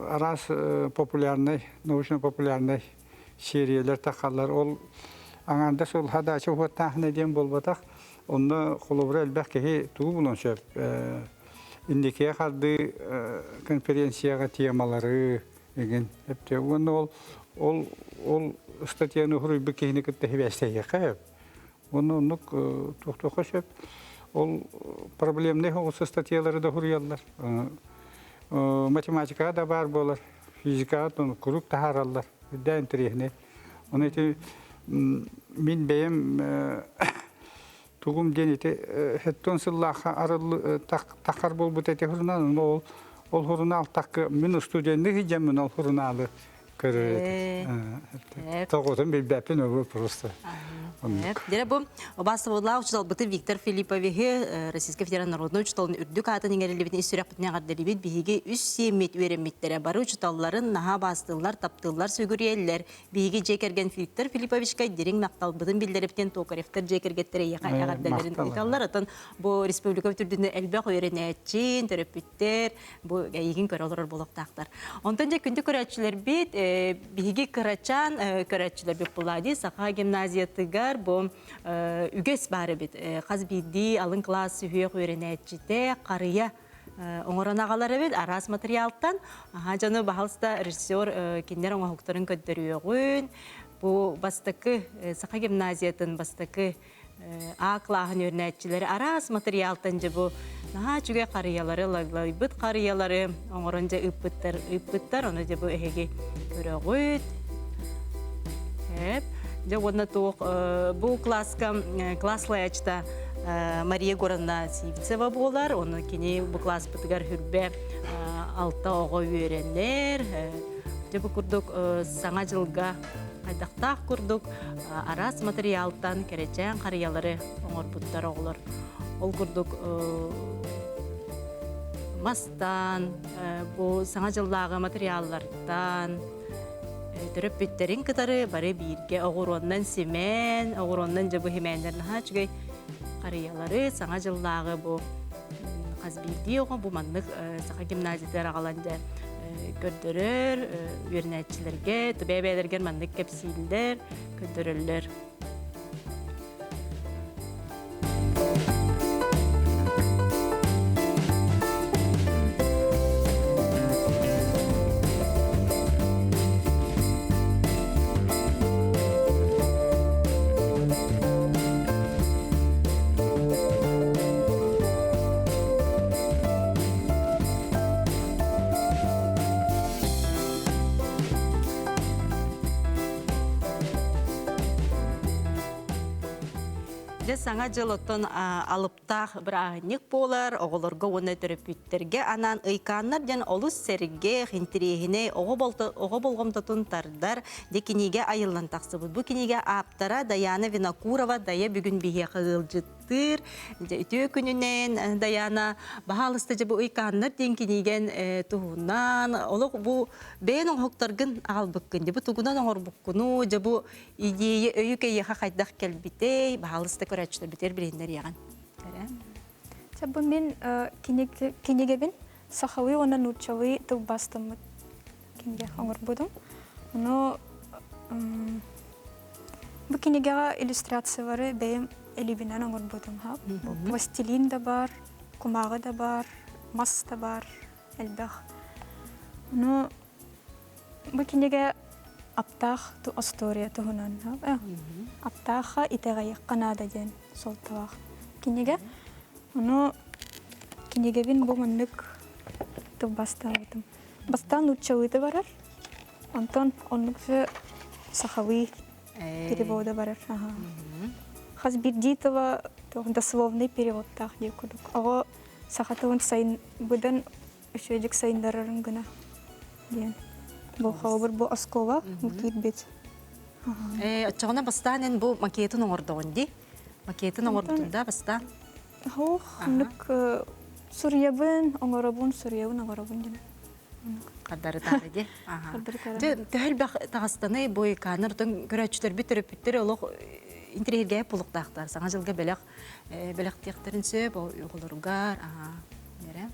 араас популярнай, научно-популярнай сериялар тахаллар. Ол аҥаардас ол хадаача уһуоттаахына диэн буолбатах. Онно холобура элбэх киһи тугу булуон сөп. Инникигэ хардыы конференцияҕа темалары игин эптэ. Уонна ол ол ол статьяны уһуруйбут киһини кытта сибээстэһиэххэ сөп. Уонна оннук туохтуохха сөп. Ол проблемнай оҕус статьялары да суруйаллар. Математикаҕа да баар буолар, физикаҕа куруук таһаараллар. Үрдээн интэриэһинэй. Ону ити мин бэйэм тугум диэн ити хэттон сыллаахха арыллы таххар буолбут эти сурунаал ол ол сурунаал такка мин студеннык сылдьаммын ол сурунаалы көрөр Тоҕотун билбэппин ол просто. Дьэ бу Обасовлаах учууталбытын Виктор Филипповиһы Российскай Федеральный народнай учууталын үрдүк аатын иҥэриллибитин ис сүрэхпитинэн эҕэрдэлиибит. Биһиги үс сиэммит үөрэммиттэрэ бары учууталларын наһаа баастыыллар, таптыыллар, сүгүрүйэллэр. Биһиги дьиэ кэргэн Виктор Филипповичка дириҥ махталбытын биллэрибитин Токаревтар дьиэ кэргэттэрэ эйиэхэ эҕэрдэлэрин ыыталлар. Оттон бу республика үрдүнэн элбэх үөрэнээччин, төрөппүттэр бу эйигин көрө олорор буолуохтаахтар. Онтон дьэ күндү көрөөччүлэрбит, биһиги кырачаан көрөөччүлэрбит буолла Саха гимназиятыгар бу үгэс баар эбит. Хас биирдии алын кылаас сүһүөх үөрэнээччитэ харыйа оҥорон аҕалар эбит араас материалтан. Аха дьону баһалыста режиссер кинилэр оҥоһуктарын көрдөрүөҕүн. Бу бастакы Саха гимназиятын бастакы А кылааһын үөрэнээччилэри араас материалтан дьэ бу наһаа үчүгэй харыйалары, лаглайбыт харыйалары оҥорон дьэ ыыппыттар, ыыппыттар. Ону дьэ бу эһиги көрөҕүт. Эп. Дьэ уонна туох бу класска класс салайааччыта Мария Егоровна Сивцева буолар. Ону кини бу класспытыгар хүрбэ алта оҕо үөрэнэр. Дьэ бу курдук саҥа дьылга хайдахтаах курдук араас матырыйаалтан кэрэчээн харыйалары оҥорбуттар оҕолор. Ол курдук мастан, бу саҥа дьыллааҕы матырыйааллартан төрөппүттэрин кытары бары бииргэ оҕуруоннан симээн, оҕуруоннан дьэ бу симээннэр наһаа үчүгэй харыйалары саҥа дьыллааҕы бу хас биирдии оҕо бу маннык саха гимназиятыгар аҕалан дьэ көрдөрөр үөрэнээччилэргэ бэйэ-бэйэлэригэр маннык кэпсииллэр, көрдөрөллөр. Дьэ саҥа дьыл оттон алыптаах бырааһынньык буолар, оҕолорго уонна төрөппүттэргэ анаан ыйкааннар диэн олус сэргэх, интириэһинэй, оҕо болҕомтотун тардар дьэ кинигэ айыллан тахсыбыт. Бу кинигэ ааптара Даяна Винокурова Дайа бүгүн биһиэхэ ыалдьыттыыр. Дьэ үтүө күнүнэн Даяна, баһаалыста дьэ бу ыйкааннар диэн кинигэн туһунан олох бу бэйэн оҥоһуктаргын аҕалбыккын, дьэ бу тугунан оҥорбуккуну, дьэ бу идея өйү кэйиэхэ хайдах кэлбитэй, баһаалыста көрөөччүлэрбитигэр билиһиннэриэҕин. Чэ, бу мин кинигэбин сахалыы уонна нууччалыы тылбаастаммыт кинигэ оҥорбутум. Ону бу кинигэҕэ иллюстрациялары бэйэм илиибинэн оҥорбутум. Пластилин да бар, кумааҕы да бар, мас да бар, элбэх. Ону Бу кинигэ аптаах остуоруйа туһунан аптаахха итэҕэйиэххэ наада диэн суолталаах кинигэ. Ону кинигэбин бу маннык тылбаастаабытым. Бастаан нууччалыыта барар, онтон оннук сахалыы перевода барар. Хас биирдии тыла дословный переводтаах диир курдук. Оҕо саха тылын сайын быдан үчүгэйдик сайыннарарын гына диэн. Бу холобур бу оскуола бу киирбит. Оччоҕуна бастаан эн бу макетын оҥордоҕун дии? Макетын оҥорбутун да бастаан? Ох, оннук. Суруйабын, оҥоробун, суруйабын, оҥоробун диэн. Хардары-таары дии. Дьэ, төһө элбэх таҕыстаны бу экраннар отон көрөөччүлэрбит төрөппүттэр олох интэриэһиргээп булуктаахтар. Саҥа дьылга бэлэх бэлэхтиэхтэрин сөп, оҕолоругар, нэрэ.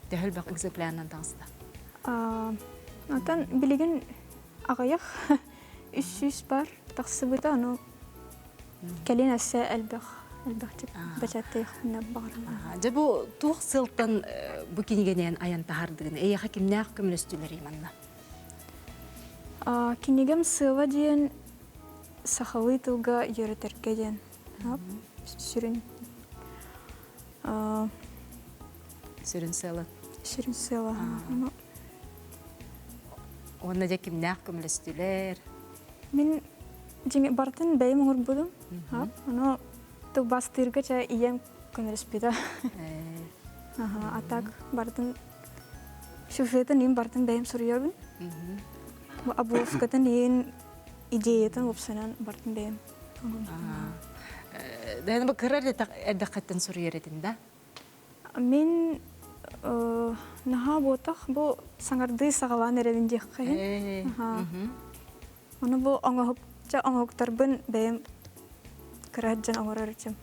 Төһө элбэх экземплярынан таҕыста? Отон билигин аҕыйах 300 бар тахсыбыта, ону Кэлин өссө элбэх элбэхтик бэчээттиэхпинэ баҕарабын. Дьэ бу туох сылтан бу кинигэнэн айан таһардыгын эйиэхэ кимнээх көмөлөстүлэрий манна? Кинигэм сыала диэн сахалыы тылга үөрэтэргэ диэн сүрүн сүрүн сыала сүрүн сыала Уонна дьэ кимнээх көмөлөстүлэр? Мин дьиҥ барытын бэйэм оҥорбутум. Ону тылбаастыырга чэ ийэм көмөлөспүтэ. А так барытын сюжетын иин барытын бэйэм суруйабын. Обложкатын иин идеятын уопсайынан барытын бэйэм Дэһэн бу кыра эрдэххиттэн суруйар этин да? Мин наһаа буотах бу саҥардыы саҕалаан эрэбин диэххэ иһин. Ону бу оҥоһук чэ оҥоһуктарбын бэйэм кыра сылдьан оҥорор этим.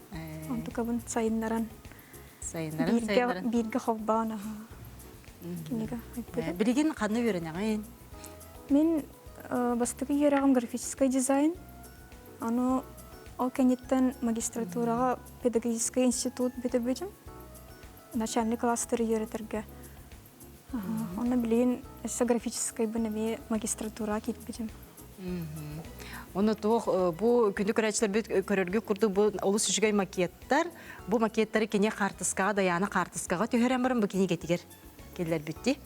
Онтукабын сайыннаран сайыннаран бииргэ бииргэ холбоон аха кинигэ айбытым. Билигин ханна үөрэнэҕин? Мин бастакы үөрэҕим графическай дизайн. Ону ол кэнниттэн магистратураҕа педагогическай институт бүтэрбитим. Начальный класстары үөрэтэргэ. Онно билигин өссө графическайбын эмиэ магистратураҕа киирбитим. Онно туох бу күндү көрөөччүлэрбит көрөргө курдук бу олус үчүгэй макеттар. Бу макеттары кини хаартыскаҕа Дайаана хаартыскаҕа түһэрэн баран бу кинигэтигэр киллэрбитти.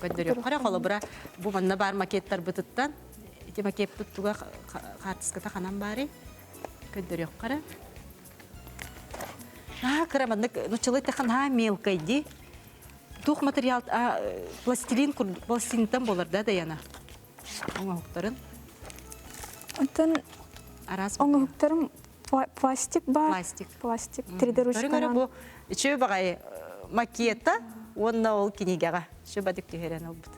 Көрдөрүөххэ холобура бу манна баар макеттарбытыттан ити макеппыт туга хаартыската ханан баарый көрдөрүөххэ эрэ аа кыра маннык нуччалыы эттэххэ наһаа мелкай дии туох материал пластилин пластилинтан буолар да Даяна оҥоһуктарын Оттон араас оҥоһуктарым пластик баар пластик пластик 3D ручканан бу үчүгэй баҕайы макета уонна ол кинигэҕэ сүбадык түһэрэн ылбыт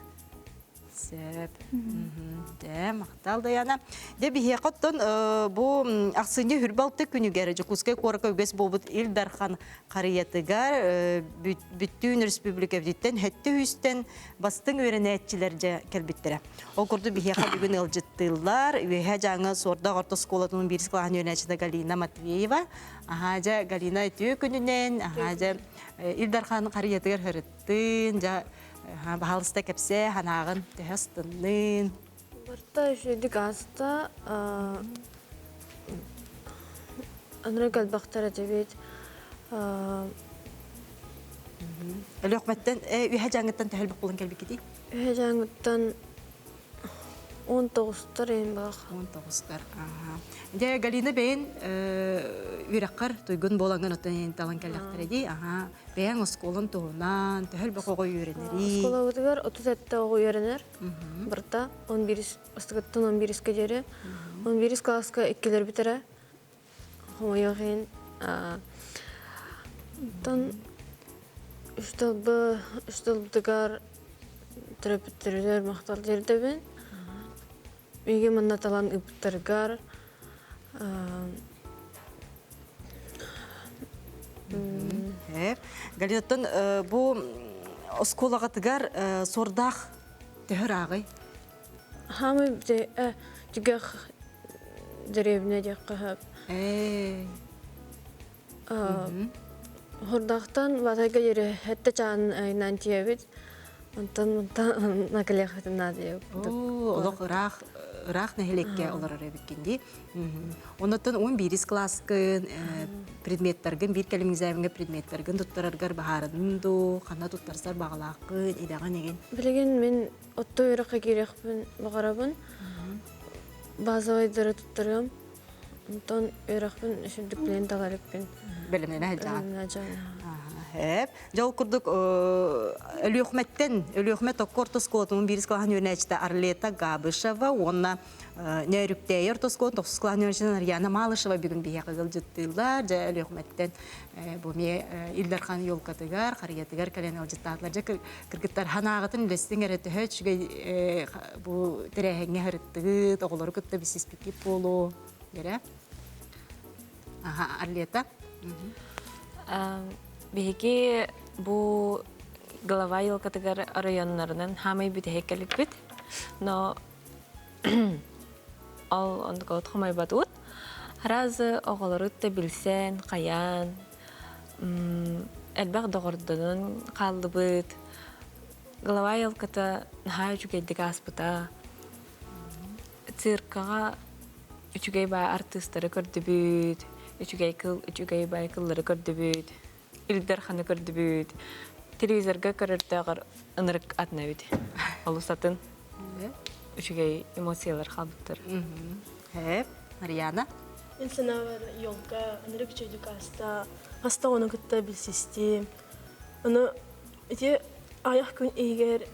Сөп. Дьэ, махтал Даяна. Дьэ, биһиэхэ оттон бу ахсынньы хүрбалты күнүгэр Дьокуускай куоракка үгэс буолбут Ил Дархан харыйатыгар бүттүүн республикабытыттан хэттэ үстэн бастыҥ үөрэнээччилэр дьэ кэлбиттэрэ. Ол курдук биһиэхэ бүгүн ыалдьыттыыллар. Үөһээ Дьааҥы Суордаах орто оскуолатын биирис кылааһын үөрэнээччитэ Галина Матвеева. Аһаа, дьэ, Галина үтүө күнүнэн, аһаа, дьэ, Ил Дархан харыйатыгар һырыттын, дьэ, Баһаалыста кэпсээ, санааҕын төһө астынныын? Барыта үчүгэйдик ааста. Анары кэлбэхтэр этибит. Өлүөхмэттэн үһэ дьаҥыттан төһө элбэх буолан кэлбиккитий? Үһэ дьаҥыттан 19-тар эйин баах. 19-тар. Дьэ, Галина бэйэн үөрэххэр туйгун буолаҥҥын оттон талан кэллэхтэрэ дии. Аха. Бэйэҥ оскуолан туһунан төһө элбэх оҕо үөрэнэрий? Оскуолабытыгар 37 оҕо үөрэнэр. Барыта 11 астыгыттан 11-ке диэри. 11 класска иккилэр бүтэрэ. Хомойуох иһин. Оттон үс тылбы, үс тылбытыгар төрөппүттэригэр махтал тиэрдэбин. Миигин манна талан ыыппыттарыгар Галинаттан бу оскуолаҕытыгар суордаах төһө ырааҕый? Хаамый түгэх дэриэбинэ диэххэ сөп. Хордоохтон Батайга диэри сэттэ чаан айнаан тиийэбит. Онтон мантан накалиахпытын наада Олох ыраах ыраах нэһилиэккэ олорор эбиккин дии. Оннуттан 11 класскын предметтаргын биир кэлим экзамеҥҥа предметтаргын туттараргар баһаарынын дуу, ханна туттарсар баҕалааххын, идэҕин игин? Билигин мин отто үөрэххэ киириэхпин баҕарабын. Базовайдары туттарыам. Онтон үөрэхпин үчүгдүк билэн талар эбиппин. Бэлэмнэнэ сылдьаҕын. Эп. Дьэ ол курдук Өлүөхүмэттэн Өлүөхүмэ Токко орто оскуолатын биирис кылааһын үөрэнээччитэ Арлета Габышева уонна Нөөрүктээйэр тоскуон тохсус кылаас нөөрүчүнэн Арьяна Малышева бүгүн биһиэхэ ыалдьыттыыллар. Дьэ Өлүөхүмэттэн бу эмиэ Ил Дархан елкатыгар, харыйатыгар кэлэн ыалдьыттаатылар. Дьэ кыргыттар ханаағытын үлэстиҥ эрэ төһө үчүгэй бу тэрээһиҥҥэ сырыттыгыт, оҕолору кытта билсиспиккит буолуо. Дэрэ. Аха, Арлета. Биһиги бу глава елкатыгар районнарынан хаамай бүтэһик кэлиппит. Но ол онтукабыт хомойботубут. Разы оҕолору да билсэн, хайаан, элбэх доҕордонон хааллыбыт. Глава елката наһаа үчүгэйдик ааспыта. Циркаҕа үчүгэй баай артыыстары көрдүбүт, үчүгэй кыл, үчүгэй баай кыллары көрдүбүт, Ил Дарханы көрдүбүт. Телевизорга көрөрдөөҕөр ынырык атын эбит. Олус атын. Үчүгэй эмоциялар хаалбыттар. Ээ, Марьяна? Мин санаабар елка ынырык үчүгэйдик ааста. Хаста ону кытта билсистим. Ону ити аҕыйах күн иһигэр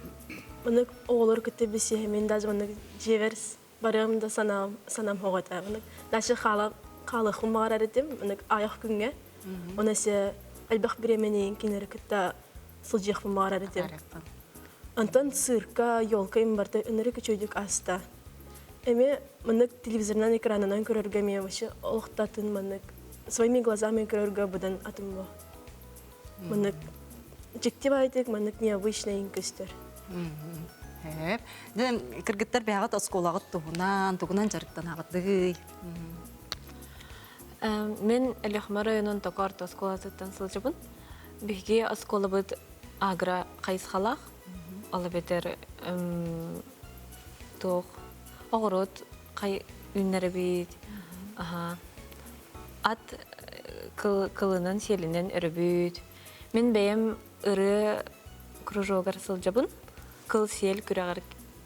маннык оҕолору кытта билсиһэммин даже маннык дьиэбэр барыам да санаам санаам хоҕо этэ. Маннык дальше хаала хаалыахпын баҕарар этим маннык аҕыйах күҥҥэ. Оны эсэ элбэх бириэмэни кинилэри кытта сылдьыахпын баҕарар этим. Онтон цирка, елка им барыта ынырык үчүгэйдик ааста. Эмиэ маннык телевизорынан экранынан көрөргө эмиэ вообще олохтоотун маннык своими глазами көрөргө быдан атын буо. Маннык дьикти баайдык маннык необычный көстөр. Ээ. Дьэ, кыргыттар бэйэҕит оскуолаҕыт туһунан, тугунан дьарыктанаҕытый? Мин Өлүөхүмэ районун Токо орто оскуолатыттан сылдьабын. Биһиги оскуолабыт агро хайысхалаах. Ол эбэтэр туох оҕуруот үүннэрэбит. Аха. Ат кылынан сиэлинэн өрөбүт. Мин бэйэм ырыа кружогар сылдьабын. Кыл сиэл күрэҕэр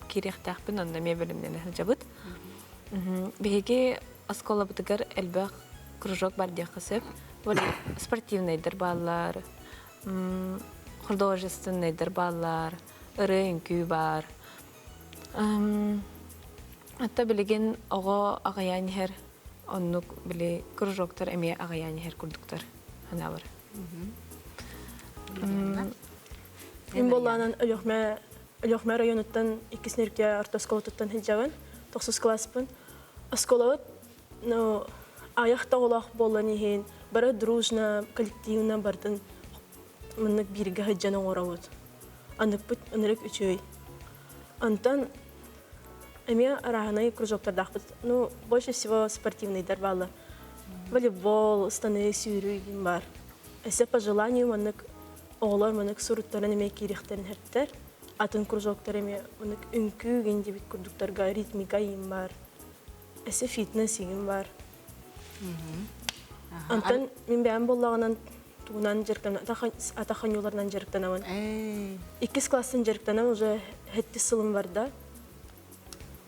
киириэхтээхпин, онно эмиэ бэлэмнэнэ сылдьабыт. Биһиги оскуолабытыгар элбэх кружок бар диэххэ сөп. Спортивнайдар бааллар, художественнайдар бааллар, ырыа-үҥкүү баар. Хатта билигин оҕо аҕыйаан иһэр, оннук били кружоктар эмиэ аҕыйаан иһэр курдуктар санаабар. Мин буоллаанан Өлүөхмэ Өлүөхмэ районуттан иккис нөркө орто оскуолатыттан сылдьабын, тохсус кылааспын. Оскуолабыт ну, аҕыйах да оҕолоох буолан иһин бары дружно, коллективно бардын маннык бииргэ сылдьан оҥоробут. Аныкпыт ынырык үчүгэй. Онтон эмиэ арааһынай кружоктардаахпыт. Ну, больше всего спортивныйдар бааллар. Волейбол, ыстаныы, сүүрүү диэн баар. Өссө по желанию маннык оҕолор маннык суруттаран эмиэ киириэхтэрин сөптөр. Атын кружоктар эмиэ маннык үҥкүү гин диэбит курдуктарга ритмика иин баар. Өссө фитнес иин баар. Онтон мин бэйэм буоллаҕынан тугунан дьарыктанам, атах оонньууларынан дьарыктанабын. Иккис класстан дьарыктанам уже сэттис сылым барда.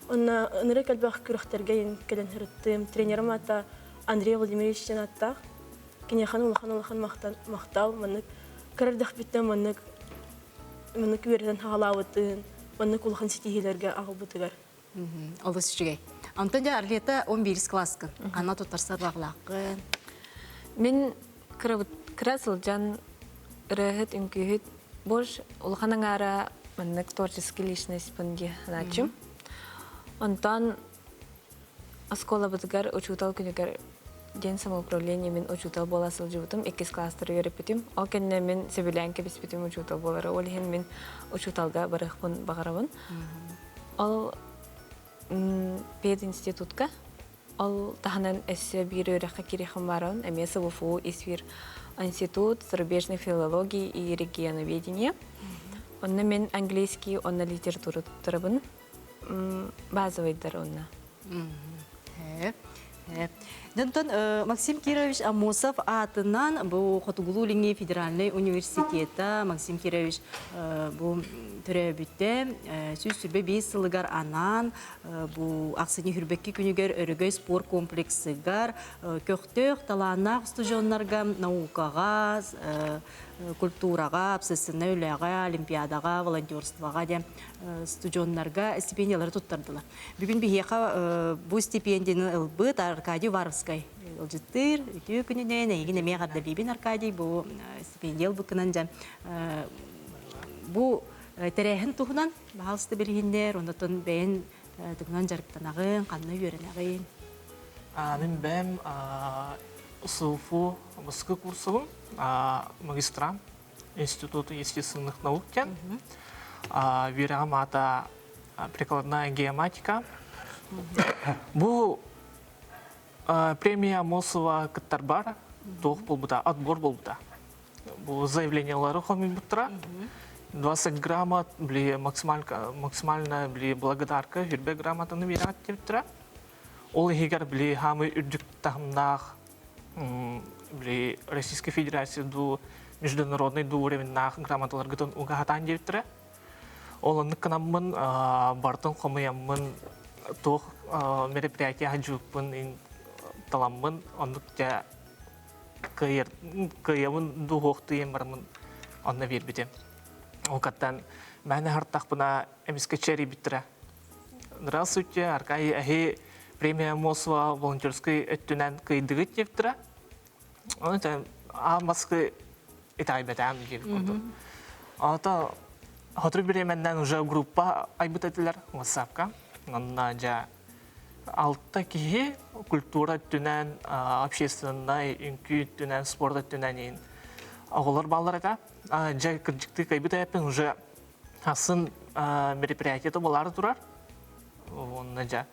Онно ынырык элбэх күрэхтэргэ кэлэн сырыттым. Тренерим аата Андрей Владимирович диэн ааттаах. Киниэхэ улахан-улахан махтал. Маннык кыра эрдэхпиттэн маннык маннык үөрэтэн хаалаабытын, маннык улахан ситиһиилэргэ аҕалбытыгар. Олус үчүгэй. Онтон дьэ Арлета 11 класскын. Ханна туттарсар баҕалааххын? Мин кыра сылдьан ырыаһыт, үҥкүүһүт больше улахан аҥаара маннык творческий личностьпын дии санааччым. Онтон оскуолабытыгар учуутал күнүгэр диэн самоуправление мин учуутал буола сылдьыбытым, иккис класстары үөрэппитим. Ол кэннэ мин сөбүлээн кэбиспитим учуутал буолары. Ол иһин мин учууталга барыахпын баҕарабын. Ол пединститутка ол таһынан өссө биир үөрэххэ киириэххин баарабын. Эмиэ СВФУ ИСФИР институт зарубежной филологии и регионоведения. Онно мин английский уонна литература туттарабын. Базовыйдар онно. Дьонтон Максим Кирович Аммосов аатынан бу Хотугулуу-Илиҥҥи федеральнай университета Максим Кирович бу төрөөбүтэ 125 сылыгар анаан бу ахсынньы хүрбэкки күнүгэр Өрөгөй спорт комплексыгар көхтөөх талааннаах устудьуоннарга наукаҕа. культураҕа, общественнай үлэҕэ, олимпиадаҕа, волонтерствоҕа диэн студеннарга стипендиялары туттардылар. Бүгүн биһиэхэ бу стипендияны ылбыт Аркадий Уваровскай ыалдьыттыыр. Үтүө күнүнэн эйигин эмиэ эҕэрдэлиибин, Аркадий, бу стипендия ылбыккынан дьэ бу тэрээһин туһунан баһаалыста билиһиннэр, оннотон бэйэн тугунан дьарыктанаҕын, ханна үөрэнэҕин? Мин бэйэм СУФУ Москва курсубун, магистрант Института естественных наук диэн. Үөрэҕим аата прикладная геоматика. Бу премия Амосова кыттарбар туох буолбута, отбор буолбута. Бу заявлениялары хомуйбуттара. 20 грамота, били максимально били благодарка, хүрбэ грамотаны биэрээт диэбиттэрэ. Ол иһигэр били хаамый үрдүк таһымнаах били Российской Федерация дуу, международный дуу уровеннаах грамоталаргытын угаһатаан диэбиттэрэ. Ол оннук гынаммын бартын хомуйаммын туох мероприятие хадьыыппын таламмын оннук дьэ кыайар кыайабын дуу бараммын онно биэрбитим. Ол каттан мээнэ хартахпына эмискэ чэрийбиттэрэ. Здравствуйте, Аркадий, эһи премия Мосова волонтерской өттүнэн кыйдыгыт диэптэрэ. Оны аан баскы итэҕэйбэтэҕим диэбит курдук. Ото сотору бириэмэннэн уже группа айбыт этилэр WhatsApp-ка. Онно дьэ алта киһи культура өттүнэн, общественнай, үҥкүү өттүнэн, спорт өттүнэн иин оҕолор бааллар этэ. Дьэ кырдьыктыы кыайбыт эппин уже Сын мероприятиета болары турар. Онно дьэ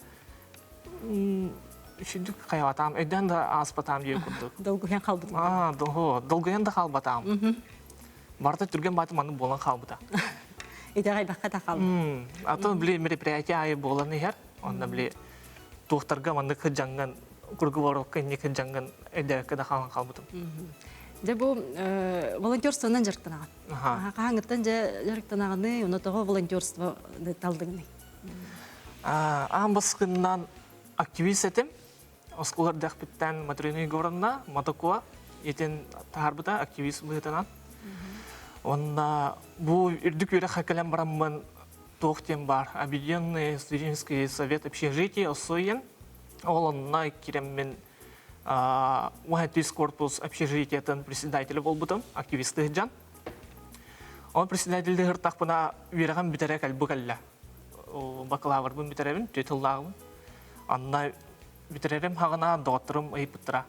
үчүдүк хайабатаам, өйдөөн да ааспатаам диye курдук. Долгуйан халбыт. Аа, долгуйан да халбатаам. Барыта түргэн бааты маннык буолан хаалбыта. Итэҕэйбэххэ да хаалбыт. Атын били мероприятие аайы буолан иһэр. Онно били туохтарга маннык кыдьаҥҥын круговорокка инник кыдьаҥҥын өйдөөбөккө да хаалан хаалбытым. Дьэ бу волонтерствонан дьарыктанаҕын. Хаһааҥҥыттан дьэ дьарыктанаҕыный, ону тоҕо волонтерство талдыҥный? Аан баскыннан активист этим. Оскуола эрдэхпиттэн Матрена Егоровна Матакуа итин таһаарбыта активист быһыытынан. Онна бу үрдүк үөрэх кэлэн бараммын туох диэн баар Объединенный студенческий совет общежития ОСОИН ол онно киирэммин Уһатис корпус общежитиятын председателэ буолбутум, активисты сылдьан. Ол председательди сыртахпына үөрэҕим бүтэрэ кэлбу кэллэ. Бакалаврбын бүтэрэбин, түөрт сыллааҕым. Анна бүтэрэрим хаҕына доҕотторум ыйыппыттара.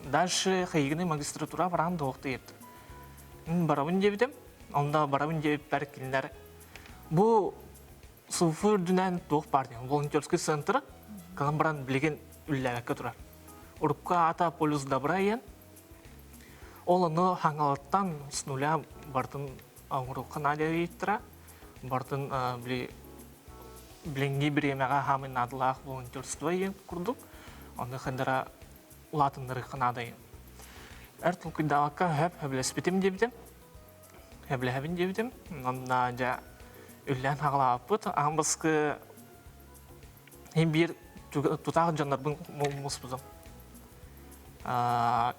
Дальше хайыгыны магистратура баран доҕохтуйыпт. Барабын диэбитим. Онно барабын диэбиппэр кинилэр бу СУФУ үрдүнэн туох баар диэн волонтерский центр кылан баран билигин үллээбэккэ турар. Урукку аата Полюс добра диэн. Ол ону хаҥалаттан с нуля бартын оҥоруохха наада ыйыттара. Бартын били билиҥҥи бириэмэҕэ хаамый наадалаах волонтерство диэн курдук. Ону хандара улаатыннарыахха наада диэн. Эр толкуйдаабакка хөп хөбүлэспитим диэбитим. Сөбүлэһэбин диэбитим. Онно дьэ үллээн хаҕалаабыппыт. Аан баскы иһин биир тутаах дьоннорбун муспутум.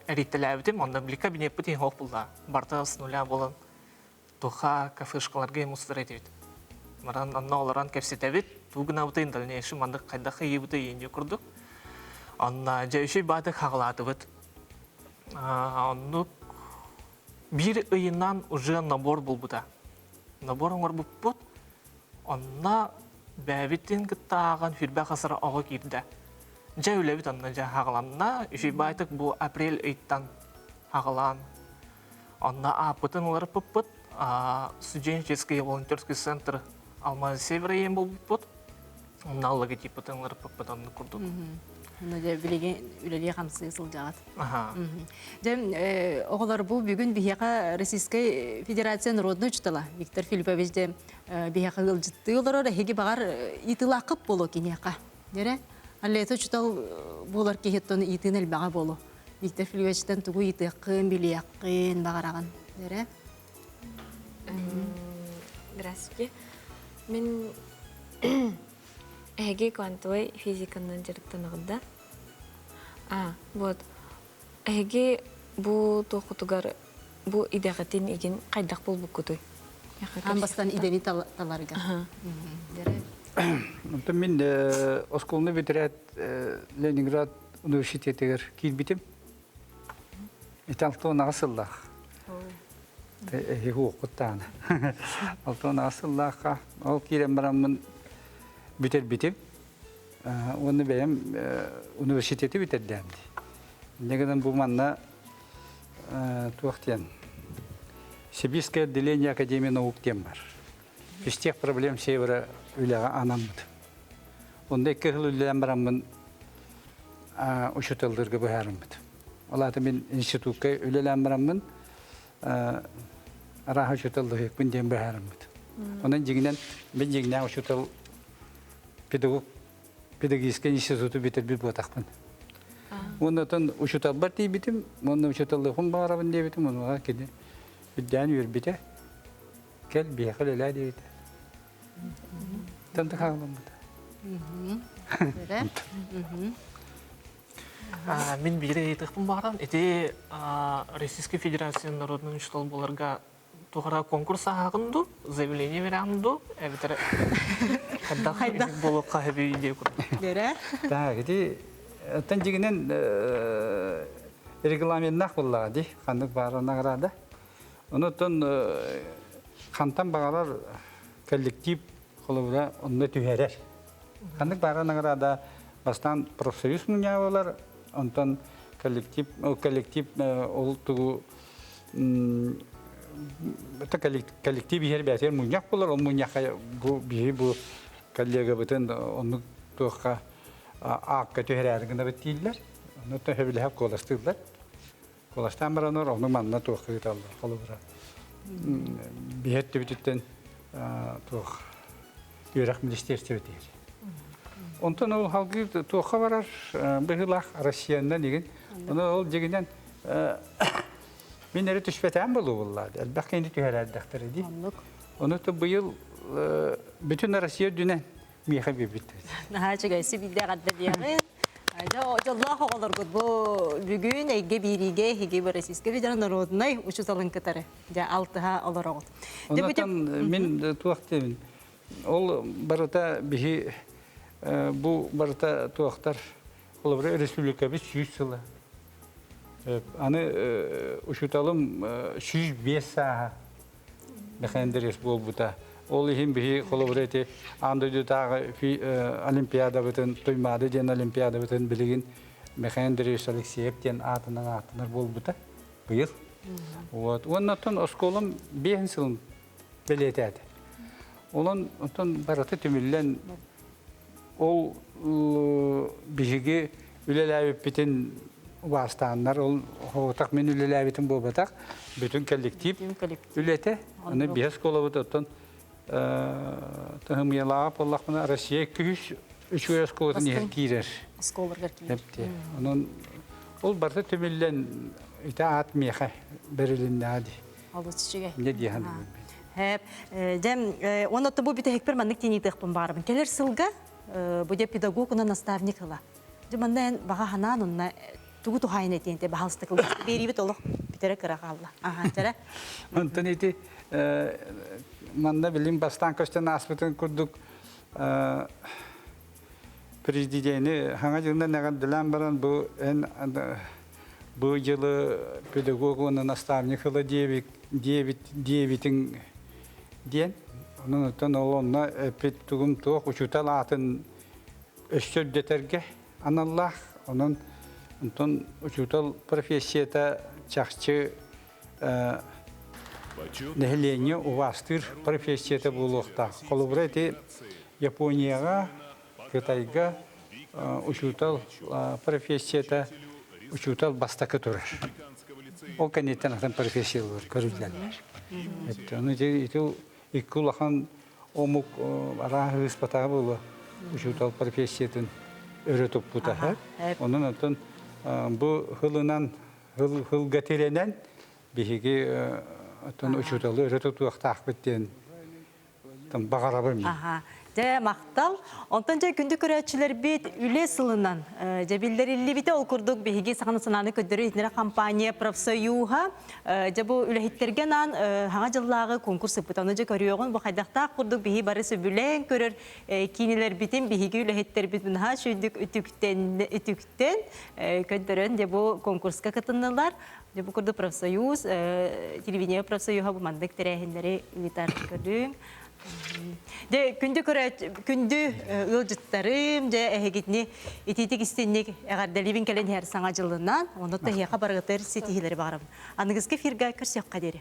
Эрийтэлээбитим. Онно били кабинеппит иһин хоох булла. Барыта с нуля буолан туха кафешкаларга мустар этибит. Баран онно олорон кэпсэтэбит. Туу гынабытын дальнейший маннык хайдах ыйыбыты иин курдук. Онно дьэ үчүй баатык хаҕалаатыбыт. Оннук Биир ыйынан уже набор булбута. Набор оҥорбуппут. Онно бэйэбитин кытта ааҕан хүрбэ хасара оҕо киирдэ. Дьэ үлэбит онно дьэ хаҕаланна. Үчүйбаайтык бу апрель ыйтан хаҕалаан. Онно ааппытын уларыппыппыт. Студенческий волонтерский центр Алмаз Севера иэн булбуппут. Онно логотиппытын уларыппыппыт оннук курдук. Онно дьэ билигин үлэлии хамсыы сылдьаҕыт. Дьэ, оҕолор бу бүгүн биһиэхэ Российскай Федерация народнай учуутала Виктор Филиппович дьэ биһиэхэ ыалдьыттыы олорор. Эһиги баҕар ыытыылааххыт буолуо киниэхэ. Дьэрэ, Аллета учуутал буолар киһиттэн ыйытыын элбэҕэ буолуо. Виктор Филипповичтан тугу ыйытыаххын, билиэххин баҕараҕын. Дьэрэ. Здравствуйте. Мин эһиги квантовай физиканан дьарыктанаҕыт да? А, вот. Эһиги бу туоххутугар Бу идэҕитин игин хайдах булбуккутуй? Аан бастаан идэни таларга. Онтон мин оскуоланы бүтэрээт Ленинград университетигэр киирбитим. Ити 68 сыллаах. Эһиги уоххут даҕаны. 68 сыллаахха ол киирэн бараммын бүтэрбитим. Уонна бэйэм университеты бүтэрдэм дии. Инньэ гынан бу манна туох диэн Сибирское отделение Академии наук диэн бар. Физтех проблем севера үлэҕэ анаммыт. Онно икки сыл үлэлээн бараммын учууталлыырга быһаарыммыт. Ол аата мин институкка үлэлээн бараммын арааһа учууталлыһыакпын диэн быһаарыммыт. Онон дьиҥинэн мин дьиҥнээх учуутал педагог педагогическай институту бүтэрбит буотахпын. Уонна оттон учууталбар тиийбитим, уонна учууталлыахпын баҕарабын диэбитим, онуоха кини үрдээн үөрбүтэ. Кэл, биһиэхэ үлэлээ диэбитэ. Тан да хааламмыта. Мин биир ыйытыахпын баҕарам. Ити Российской Федерация народный учуутал буоларга туохара конкурс ааһаҕын дуу, заявление берэҕин дуу, эбэтэр хайдах буолуохха сөбүй диye курдук. Дөрө. Так, ити оттон дьигинэн регламеннаах буоллаҕа дии, ханнык баара награда. Онон хантан баҕарар коллектив холобура онно түһэрэр. Ханнык баара награда бастаан профсоюз мунньаҕа онтон коллектив коллектив ол тугу коллектив иһэр бээтигэр мунньах буолар, ол мунньахха бу биһи бу коллегабытын оннук туохха аакка түһэрээри гынабыт дииллэр. Онно төһөбүлэһэ куоластыыллар. Куоластаан бараннар ону манна туохха ыыталлар. Холобура, биһи өттүбүтүттэн туох үөрэх министиэристибэтигэр. Онтон ол халгыы туохха барар быһыылаах Россиянан игин. Ону ол дьигинэн мин эрэ түспэтээн буолуо элбэх киһини түһэрэрдэхтэрэ дии. Ону то быйыл бүтүн Россия үрдүнэн миэхэ биэрбиттэр. Наһаа үчүгэй сибиирдээх эрдэ диэҕин. Дьоллоох оҕолоргут бу бүгүн эйгэ биириигэ эһиги Российскай Федерация народнай учууталын кытары дьэ алтыһа олороҕут. Онтон мин туох диэбин ол барыта биһи бу барыта туохтар холобура республикабыт 100 сыла аны учууталым 105 сааһа Механдрес буолбута. Ол иһин биһи холобура ити аан дойдутааҕы олимпиадабытын Туймаады диэн олимпиадабытын билигин Михаил Андреевич Алексеев диэн аатынан ааттанар буолбута быйыл. Вот. Уонна оттон оскуолам биэһин сылын бэлиэтээтэ. Онон оттон барыта түмүллэн ол биһиги үлэлээбиппитин убаастааннар, ол оҕотох мин үлэлээбитим буолбатах, бүтүн коллектив үлэтэ. Аны биһи оскуолабыт оттон таһымыйалааҕа буоллахпына Россия күһүс үчүгэй оскуолатын иһэр киирэр. Оскуоларгар киирэр. Онон ол барыта түмүллэн ити аат миэхэ бэрилиннэҕэ дии. Олус үчүгэй. Не дии саныыбын. Хэп. Дьэ, уонна бу бүтэһикпэр маннык тиниитыахпын баарбын. Кэлэр сылга бу дьэ педагог уонна наставник ыла. Дьэ манна эн баҕа ханаан онно тугу тухайын этиэн те баһалыста кылгас биэриибит олох бүтэрэ кыра хаалла. Аха, чэрэ. Онтон ити манна билим бастаан көстөн ааспытын курдук президени хаҥа дьылынан эҕэрдэлээн баран бу эн бу дьылы педагог уонна наставник ыла диэбит диэбит диэбитиҥ диэн онон оттон ол онно эппит тугум туох учуутал аатын өссө үрдэтэргэ аналлаах онон онтон учуутал профессията чахчы нэһилиэнньэ убаастыыр профессията буолуохтаах холобура ити Японияҕа Кытайга учуутал профессията учуутал бастакы турар. Ол кэнниттэн атын профессиялар көрүллэллэр. Ону ити икки улахан омук арааһы ыыспатаҕа буолуо учуутал профессиятын өрө туппута. Онон оттон бу хылынан хылга тирэнэн биһиги оттон учууталы өрө тутуохтаахпыт диэн баҕарабын. Аха. Дьэ, махтал. Онтон дьэ күндү көрөөччүлэрбит үлэ сылынан дьэ биллэриллибитэ. Ол курдук биһиги Саха национальнай көрдөрүү иһитиннэрэр компания профсоюһа дьэ бу үлэһиттэргэ анаан хаҥа дьыллааҕы конкурс ыппыт. Ону дьэ көрүөҕүн бу хайдахтаах курдук биһи бары сөбүлээн көрөр киинэлэрбитин биһиги үлэһиттэрбит наһаа үчүгдүк үтүктэн үтүктэн көрдөрөн дьэ бу конкурска кытыннылар. Дьэ бу курдук профсоюз телевидение профсоюһа бу маннык тэрээһиннэри ыытар көрүҥ. Дьэ, күндү көрөөч, күндү ыалдьыттарым, дьэ, эһигитини итиитик истинник эҕэрдэлиибин кэлэн иһэр саҥа дьылынан, онно таһиэха барыгытыр ситиһиилэри баҕарабын. Аныгыскы эфирга көрсүөххэ диэри.